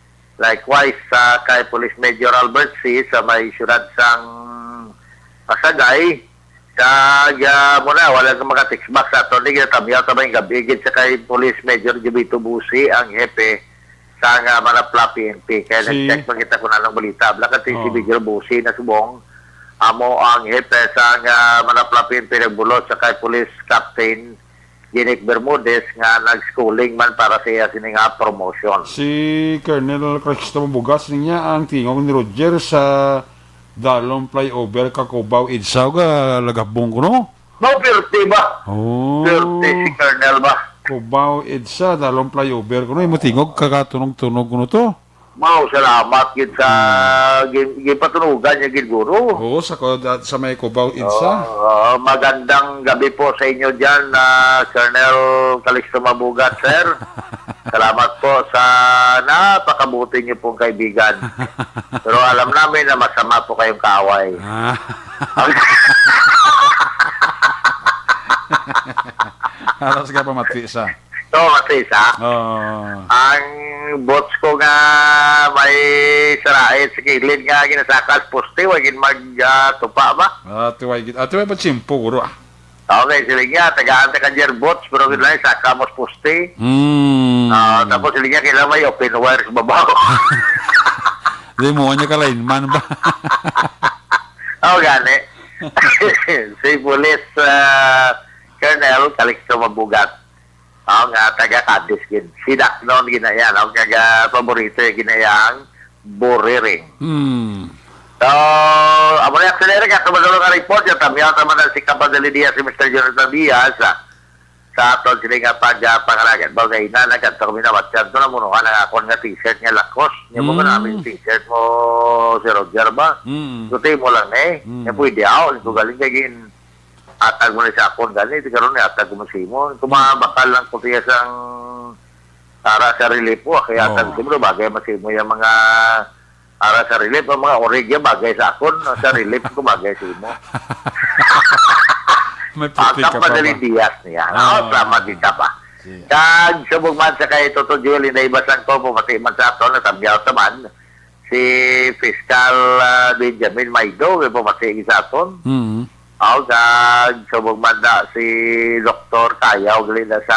Likewise, sa kay Police Major Albert C sa may siyudad sang Pasagay, kag, ah, muna, wala na maka-text box sa aton. Di ginatamyaw ta may gabi gid sa kay Police Major Jubito Busi, ang hepe sa nga Manapla P N P. Kaya Si nag-check pa kita kung anong balita. Bla ka si Oh. Major Busi na subong, amo ang hepe sa nga Manapla P N P, nagbulos sa kay Police Captain Ginic Bermudez nga nag-schooling man para sa iya sini nga promotion. Si Colonel Cristo Mabugas niya ang tingog ni Roger sa Dalom Flyover ka Cubao EDSA, ga lagabong ko, no? Mao, pirti ba? Oh. Pirti si Colonel ba? Cubao EDSA, Dalom Flyover ko, no? Imo tingog, kagatunog-tunog ko, no, to? Mao, salamat gid sa Hmm. gin-, ginpatunugan niya gid, guro. Oo, sa ko-, sa may Cubao EDSA. Oo, oo. Magandang gabi po sa inyo diyan, ah, Colonel Calixto Mabugat, sir. Salamat po sa napakabuti niyo pong kaibigan. Pero alam namin na masama po kayong kaaway. Ah. Halos ka pa mati sa. So, mati sa. Oo. Ang bots ko nga may sarait sa kilid nga ginasakas poste, wa gid mag, ah, tupa ba? Ah, tuway gid. Ah, tuway pa tiyempo, guro, ah. Okay, sila niya, tagaan ta ka gearbox, pero gid lang, saka mo sa poste. Hmm. Ah, tapos sila niya, kailangan may open wire sa babaw. Di mo niya ka lineman ba? Oh, gani. Si Police, ah, Colonel Calixto Mabugat. Oh, nga taga Cadiz gid. Si Daknon ginaya, no? Kaga paborito yung ginayang buriring. Hmm. So, amo na yung aksyon, Eric. Ato madulong nga report, yung tamyaw naman na si Kapadali Diaz, si Mister Jonathan Diaz, ah, sa aton sila nga pag, ah, pangalagan. Bagay na, nagkanto kami na, matyan to na, munuhan ang akon nga t-shirt nga lakos. Niya mo ko Mm. namin t-shirt mo, si Roger ba? Mm. Guti mo lang, eh. Mm. Niya pwede ako, ito galing kay gin-, atag mo na sa akon, gani, ito karon ni atag mo sa imo. Ito mga Mm. bakal lang ko tiya sang para sa relief mo, kaya Oo. atag siguro bagay mo sa imo yung mga para sa relief, ang mga origya bagay sa akon, no? Sa relief ko bagay sa imo. May puti ka pa ba? Madaling Diaz niya. Ah. Oh, sa Matita pa. Sige. Kag subong man sa kay Toto Joel, Inday Basangko, pamati man sa aton, natamyaw ta man. Si Fiscal, ah, Benjamin Maido, may pamati sa aton. Mm. Aw, kag subong man da si Doktor Kayaw, gali na sa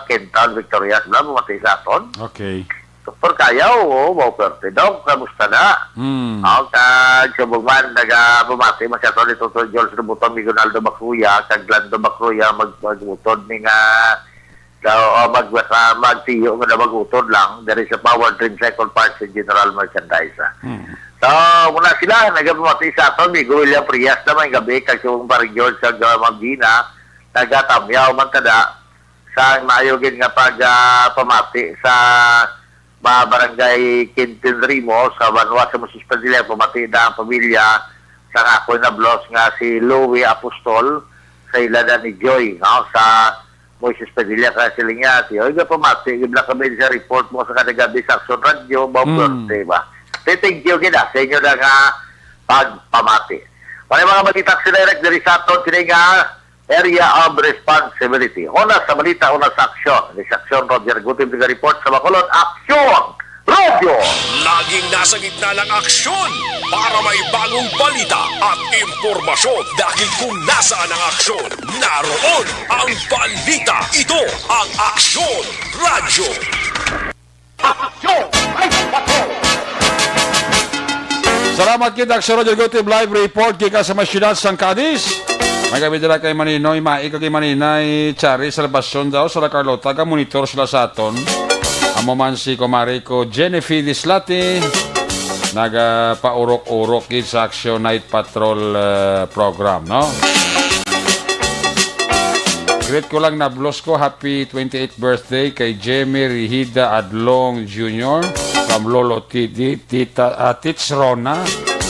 Kenton, Victorias, na pamati sa aton. Okay. Doktor Kayaw, oh, wow, perte. Dok, kamusta na? Hmm. Aw, kag subong man, nagapamati man sa aton ni Toto George Robuto, amigo Naldo Macruya, kag Lando Macruya, mag-, mag-utod ni nga, daw, oh, mag-, ah, magtiyo nga na mag-utod lang, there is a Power Dream Cycle Parts and General Merchandise, ah. Hmm. So, muna sila, nagapamati sa aton, amigo William Frias naman, gabi, kag subong Pare George, kag, ah, Ma'am Gina, nagatamyaw man tada, sa maayo gid nga pag, ah, pamati sa mga barangay Quintin Rimo sa banwa sa Moises Padilla, pamati na ang pamilya sa akon nablos nga si Louie Apostol sa ila na ni Joy, no, sa Moises Padilla, kaya sila niya, "Tiyo, iga pamati, gid lang kami sa report mo sa kada gabi sa Aksyon Radio, ba, Mm. Perte ba?" Te, thank you gid, ah, sa inyo na nga pagpamati. Mga, mga balita sa direct diri sa aton, sila nga Area of Responsibility. Una sa balita, una sa aksyon. Ni sa aksyon, Roger Gutib, nag-report sa Bacolod. Aksyon! Radyo! Laging nasa gitna ng aksyon para may bagong balita at impormasyon, dahil kung nasaan ang aksyon, naroon ang balita. Ito ang Aksyon Radyo. Aksyon! Ay, patrol! Salamat kita, Aksyon Radyo Gutib, live report gikan sa may siyudad sang Cadiz. May gabi dira kay Maninoy Mai kag kay Maninay Chari Salvacion daw sa La Carlota, ka monitor sila sa aton. Amo man si Kumari ko Jennifer Dislati, nagapaurok-urok gid sa Aksyon Night Patrol, eh, program, no? Greet ko lang, nablos ko, happy twenty-eighth birthday kay Jemmy Rihida Adlong Junior from Lolo Tidi, Tita, ah, Tits Rona,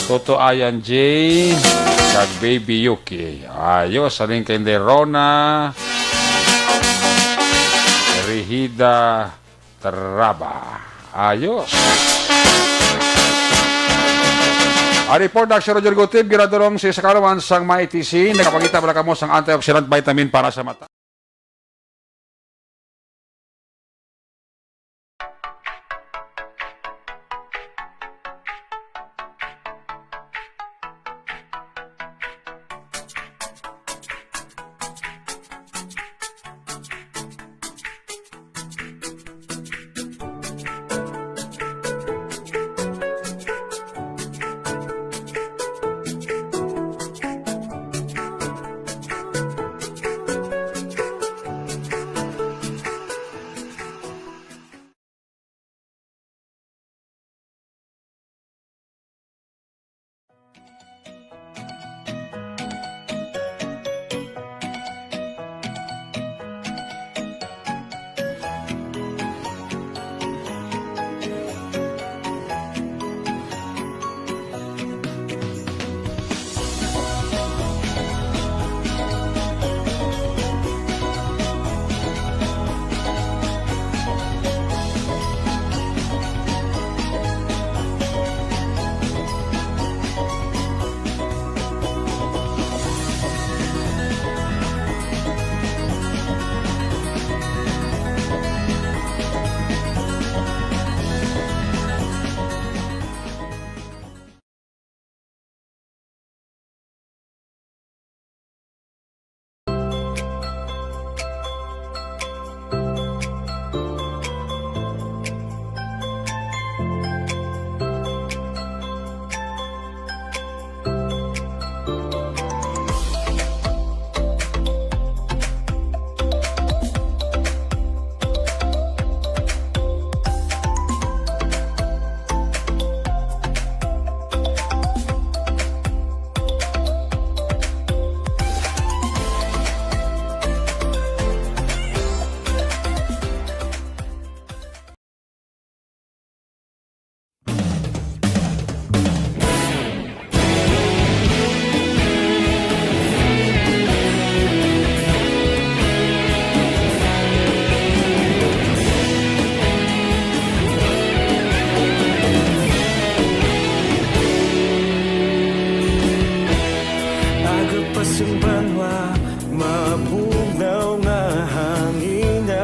Toto Ayan J, kag Baby Yuki. Ayos, halin kay Inday Rona Rihida Traba. Ayos. Ang report na si Roger Gutib, giradorong si Sakarawan sang may T C. Nakapangita pala kamo sang antioxidant vitamin para sa mata.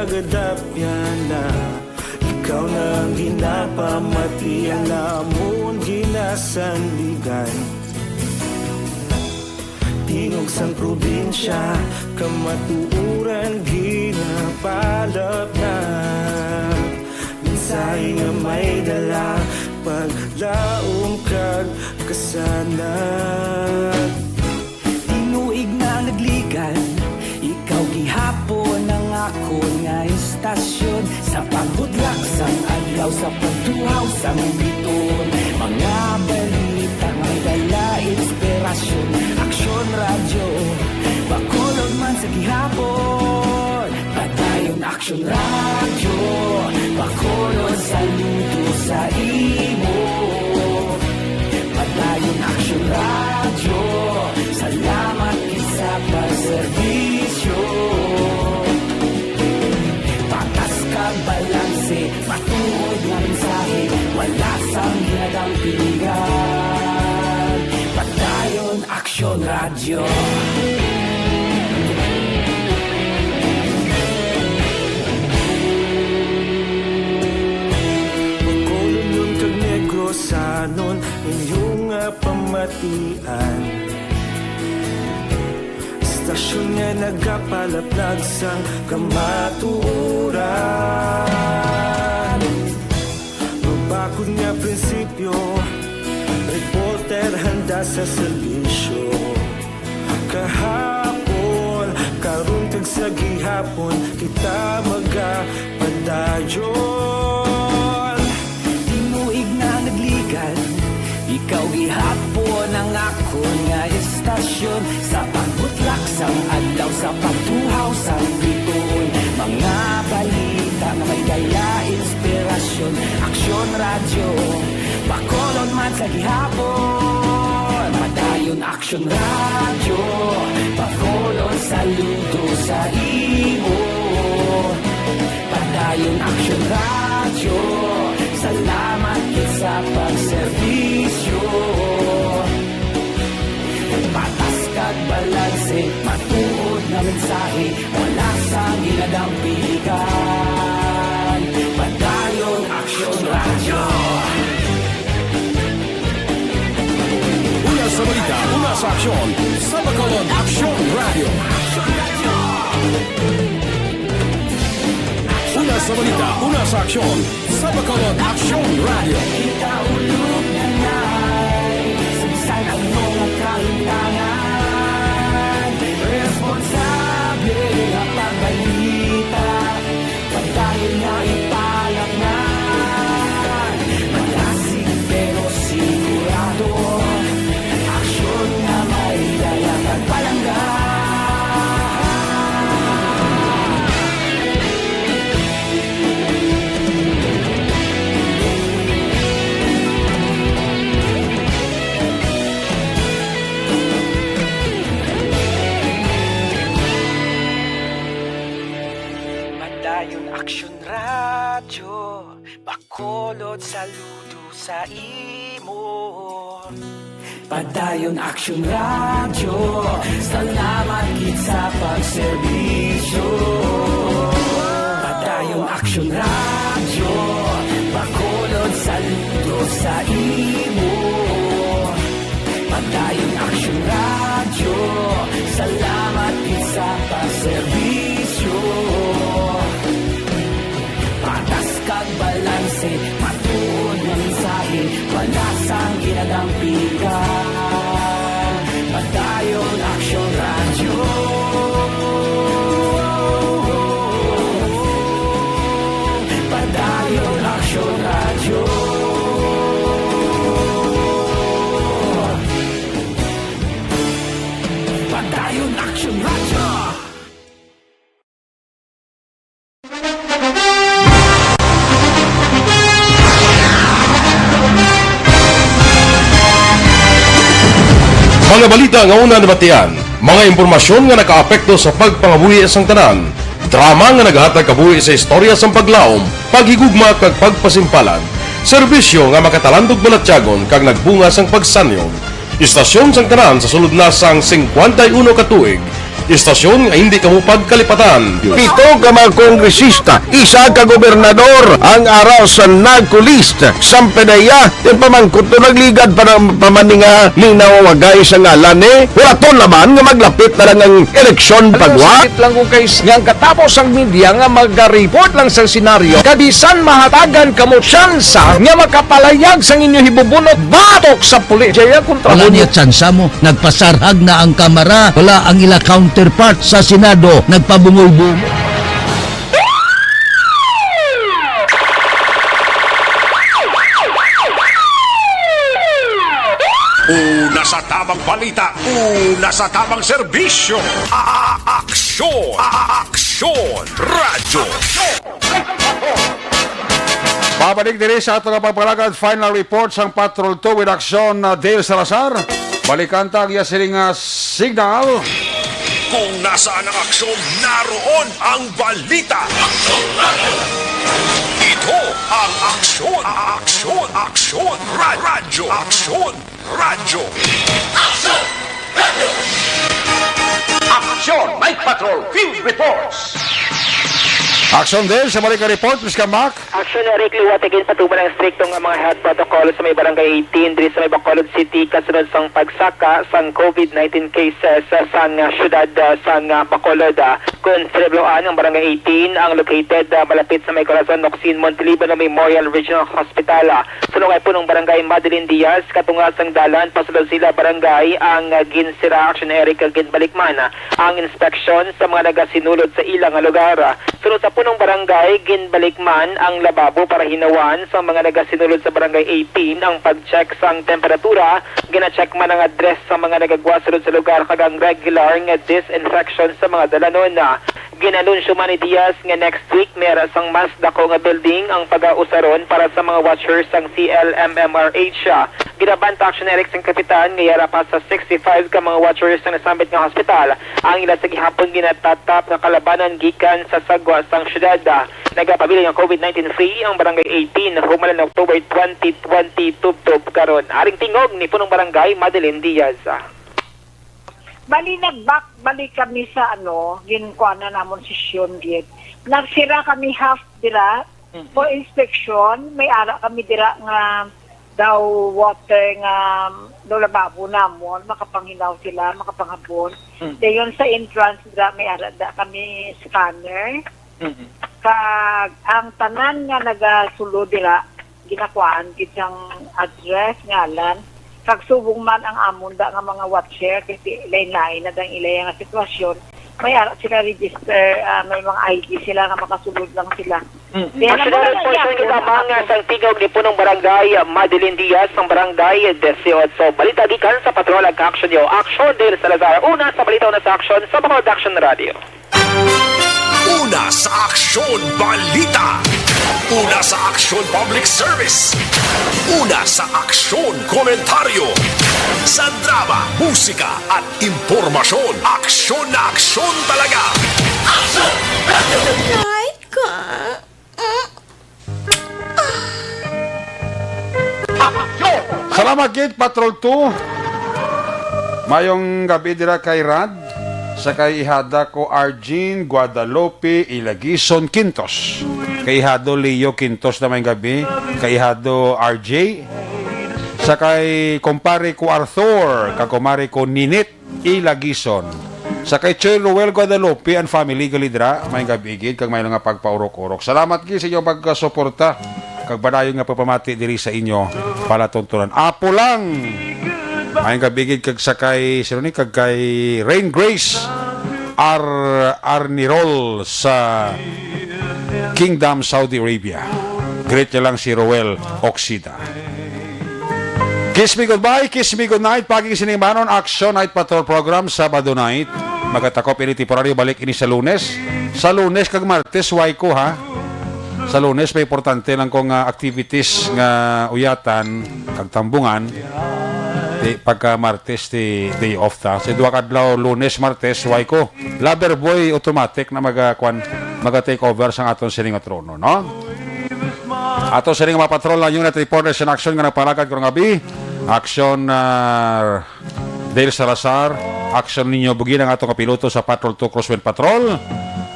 Nagadapyan na, ikaw na ang ginapamati, ang amon ginasandigan. Tingog sang probinsya, kamatuoran ginapalapnag. Mensahe nga may dala, paglaom kag kasanag. Tinuig na nagligan, ikaw gihapon ang akon nga istasyon. Sa pagbudlak sang adlaw, sa pagtuhaw sang biton, mga balita may dala inspirasyon. Aksyon Radyo, Bacolod man sa gihapon. Padayon Aksyon Radyo, Bacolod, saludo sa imo. Padayon Aksyon Radyo, salamat gid sa pagserbisyo. Patas kag balanse, matuod nga mensahe, wala sang ginadampigan. Padayon Aksyon Radyo. Bacolodnon kag Negrosanon, inyo nga pamatian. Istasyon nga nagapalaplag sang kamatuoran. Mabakod nga prinsipyo, reporter handa sa serbisyo. Kahapon, karon kag sa gihapon, kita magapadayon. Tinuig na nagligan, ikaw gihapon ang akon nga istasyon. Sa pagbutlak sang adlaw, sa pagtuhaw sang bituon, mga balita nga may dala inspirasyon. Aksyon Radyo, Bacolod man sa gihapon. Padayon Aksyon Radyo, Bacolod, saludo sa imo. Padayon Aksyon Radyo, salamat gid sa pagserbisyo. Patas kag balanse, matuod nga mensahe, wala sang ginadampigan. Padayon Aksyon Radyo. Una sa balita, una sa aksyon, sa Bacolod Aksyon Radyo. Una sa balita, una sa aksyon, sa Bacolod Aksyon Radyo. Kita ulog na ngay, sa bisan ano nga kahimtangan, responsable nga pagbalita. Padayon nga ipalapngan, malasig pero sigurado. Aksyon nga may dala kag palangga. Padayon Aksyon Radyo, Bacolod, saludo sa imo. Padayon Aksyon Radyo, salamat gid sa pagserbisyo. Padayon Aksyon Radyo, Bacolod, saludo sa imo. Padayon Aksyon Radyo, salamat gid sa pagserbisyo. Patas kag balanse, matuod nga mensahe, wala sang ginadampigan. Padayon Aksyon Radyo. Padayon Aksyon Radyo. Padayon Aksyon Radyo. Mga balita nga una nabatian, mga impormasyon nga nakaapekto sa pagpangabuhi sang tanan, drama nga naghatag kabuhi sa istorya sang paglaom, paghigugma kag pagpasimpalan, serbisyo nga makatalandog balatyagon kag nagbunga sang pagsanyon, istasyon sang tanan sa sulod na sang singkwenta y uno ka tuig, Istasyon nga hindi kamo pagkalipatan. Pito ka mga kongresista, isa ka gobernador ang ara sa NAGCO list. Sampedeya, yung pamangkot to nagligad pa ng pamaninga, linaw wagay sa ngalan eh. Wala to naman nga maglapit na lang ang eleksyon pagwa. Sakit lang kung kay nga ang katapos ang media nga mag-report lang sa senaryo, kabisan mahatagan kamo tsansa nga makapalayag sang inyo hibubunot batok sa pulis. Jaya kontra Wala mo. Niya tsansa mo. Nagpasarhag na ang kamara. Wala ang ila counterpart sa Senado. Nagpabungoy-bungoy. Una sa tamang balita, una sa tamang serbisyo. A-, a-, aksyon, a-, a-, aksyon, radyo. Pabalik diri sa ato nga pagpalagad, final report sang Patrol two with Aksyon, uh, Dale Salazar. Balikan ta ang iya sining, uh, signal. Kung nasaan ang aksyon, naroon ang balita. Ito ang Aksyon, Aksyon, Aksyon, Ra-, Radyo, Aksyon, Radyo. Aksyon! Aksyon! Night Patrol Field Reports! Aksyon din sa balik nga report, Miss Kamak. Aksyon, Eric, liwat again patuman ang strikto nga mga health protocol sa may Barangay eighteen diri sa may Bacolod City kasunod sang pagsaka sang COVID nineteen cases sa sang syudad, ah, sang, ah, Bacolod. Ah, kung sa Rebloan, ang Barangay eighteen ang located, ah, malapit sa may Corazon Locsin Montelibano Memorial Regional Hospital. Ah, suno kay Punong Barangay Madeline Diaz, katunga sang dalan pasulod sa ila barangay ang, ah, ginsira, Aksyon Eric, kag ginbalikman, ah, ang inspeksyon sa mga nagasinulod sa ila nga lugar. Sunod sa Punong Barangay, ginbalikman ang lababo para hinawan sa mga nagasinulod sa Barangay eighteen ang pag-check sang temperatura. Gina-check man ang address sa mga nagagwa sulod sa lugar kag ang regular nga disinfection sa mga dalanon. Ginanunsyo man ni Diaz nga next week may ara sang mas dako nga building ang pagausaron para sa mga watchers sang C L M M R H. Ginabanta, Aksyon Eric, sang kapitan nga yara pa sa sixty-five ka mga watchers sang nasambit nga hospital ang ila sa gihapon ginatatap nga kalabanan gikan sa sagwa sang syudad. Nagapabilin nga COVID nineteen free ang Barangay eighteen human October twenty twenty tubtob karon. Aring tingog ni Punong Barangay Madeline Diaz. Bali, nagbakbalik kami sa, ano, ginkuanan namon sesyon gid. Nagsira kami half dira Mhm. for inspection. May ara kami dira nga daw water nga daw lababo namon, makapanghilaw sila, makapanghabon. Mhm. Dayon sa entrance dira, may ara da kami scanner. Mhm. Kag ang tanan nga nagasulod dira, ginakuhaan gid sang address, ngalan, kag subong man ang amon da nga mga watcher, kay lain-lain na dang ilay nga sitwasyon. May ara sila register, ah, may mga I D sila nga makasulod lang sila. Mm. Kaya National naman, Enforcement yeah, Group lamang, ah, sang tingog ni Punong Barangay, ah, Madeline Diaz, sang Barangay Dieciocho. Balita gikan sa Patrol ag Aksyon Yo. Aksyon Dale Salazar. Una sa balita, una sa aksyon, sa Bacolod Aksyon Radio. Una sa aksyon, balita. Una sa aksyon, public service. Una sa aksyon, komentaryo. Sa drama, musika, at impormasyon, aksyon na aksyon talaga. Aksyon! Night ka. Salamat gid, Patrol two. Mayong gabi dira kay Rad, sa kay ihada ko Argene Guadalupe Ilagison Quintos. Kay ihado Leo Quintos na mayong gabi, kay ihado R J, sa kay kumpare ko Arthur, kag kumare ko Ninit. Ilagison. Sa kay Choy Roel Guadalupe and family, gali dira, may gabi gid, kag may nga pagpaurok-urok. Salamat gid sa inyong pagkasuporta, kag padayon nga pagpamati diri sa inyo palatuntunan. Apo lang! May gabi gid, kag sa kay, sino ni? Kag kay Rain Grace Ar-, Arnirol sa Kingdom, Saudi Arabia. Greet niya lang si Roel Oxida. Kiss me goodbye, kiss me goodnight. Pagi sining banon, Action Night Patrol Program, Sabado night. Magatakop ini temporaryo, balik ini sa Lunes. Sa Lunes kag Martes, way ko, ha. Sa Lunes, may importante lang kong, ah, activities nga uyatan kag tambungan. Di, pagka Martes, di day off ta. Sa duha ka adlaw, Lunes, Martes, way ko. Lover boy, automatic na maga, kwan, maga take over sa aton sining nga trono, no? Ato sining mga patrol na unit reporters in action nga nagpalagad karong gabi. Action, ah, Dale Salazar, Aksyon ninyo, bugi na nga atong kapiloto sa Patrol two Crosswind Patrol.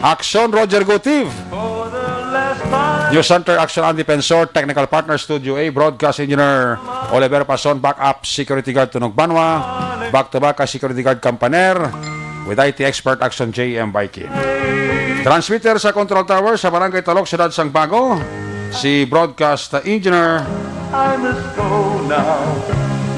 Aksyon, Roger Gutiv. News Center, Aksyon, Andy Pensor. Technical partner, Studio A. Broadcast engineer, Oliver Pason. Backup security guard, Tunog Banwa. Back to back, security guard, Kampaner. With I T expert, Aksyon, J M Baikin. Transmitter sa control tower sa Barangay Talok, Siyudad sang Bago, si broadcast engineer I must go now.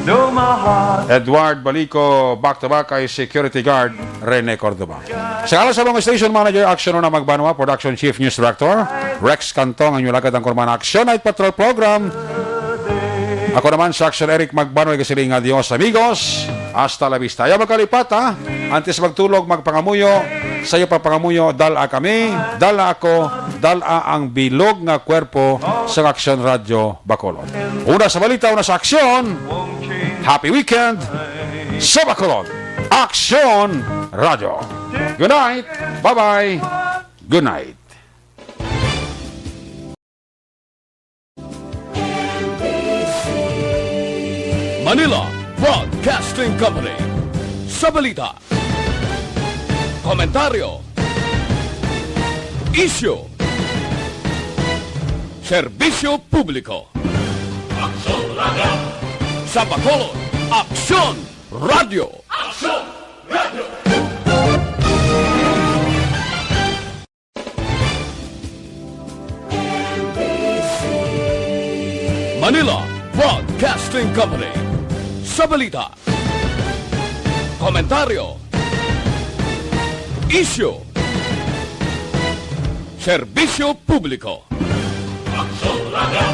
No, my heart. Edward Balico, back to back kay security guard Rene Cordova. Sa ngalan sa mga station manager, Aksyon, Una Magbanwa, production chief, news director Rex Cantong, ang inyong lagad ang kurman Aksyon Night Patrol Program. Ako naman sa Aksyon, Eric Magbanwa, kasiling nga, "Adios, amigos. Hasta la vista." Ayaw magkalipat, ha? Antes magtulog, magpangamuyo. Sa iyo pagpangamuyo, dala kami, dala ako, dala ang bilog nga kwerpo sa Aksyon Radyo Bacolod. Una sa balita, una sa aksyon. Happy weekend sa Bacolod. Aksyon Radyo. Good night. Bye-bye. Good night. Manila Broadcasting Company. Sa balita, komentaryo, isyu, serbisyo publiko. Aksyon Radyo. Sa Bacolod, Aksyon Radyo. Aksyon Radyo. Manila Broadcasting Company. Sa balita, komentaryo, isyu, serbisyo publiko. Aksyon Radyo.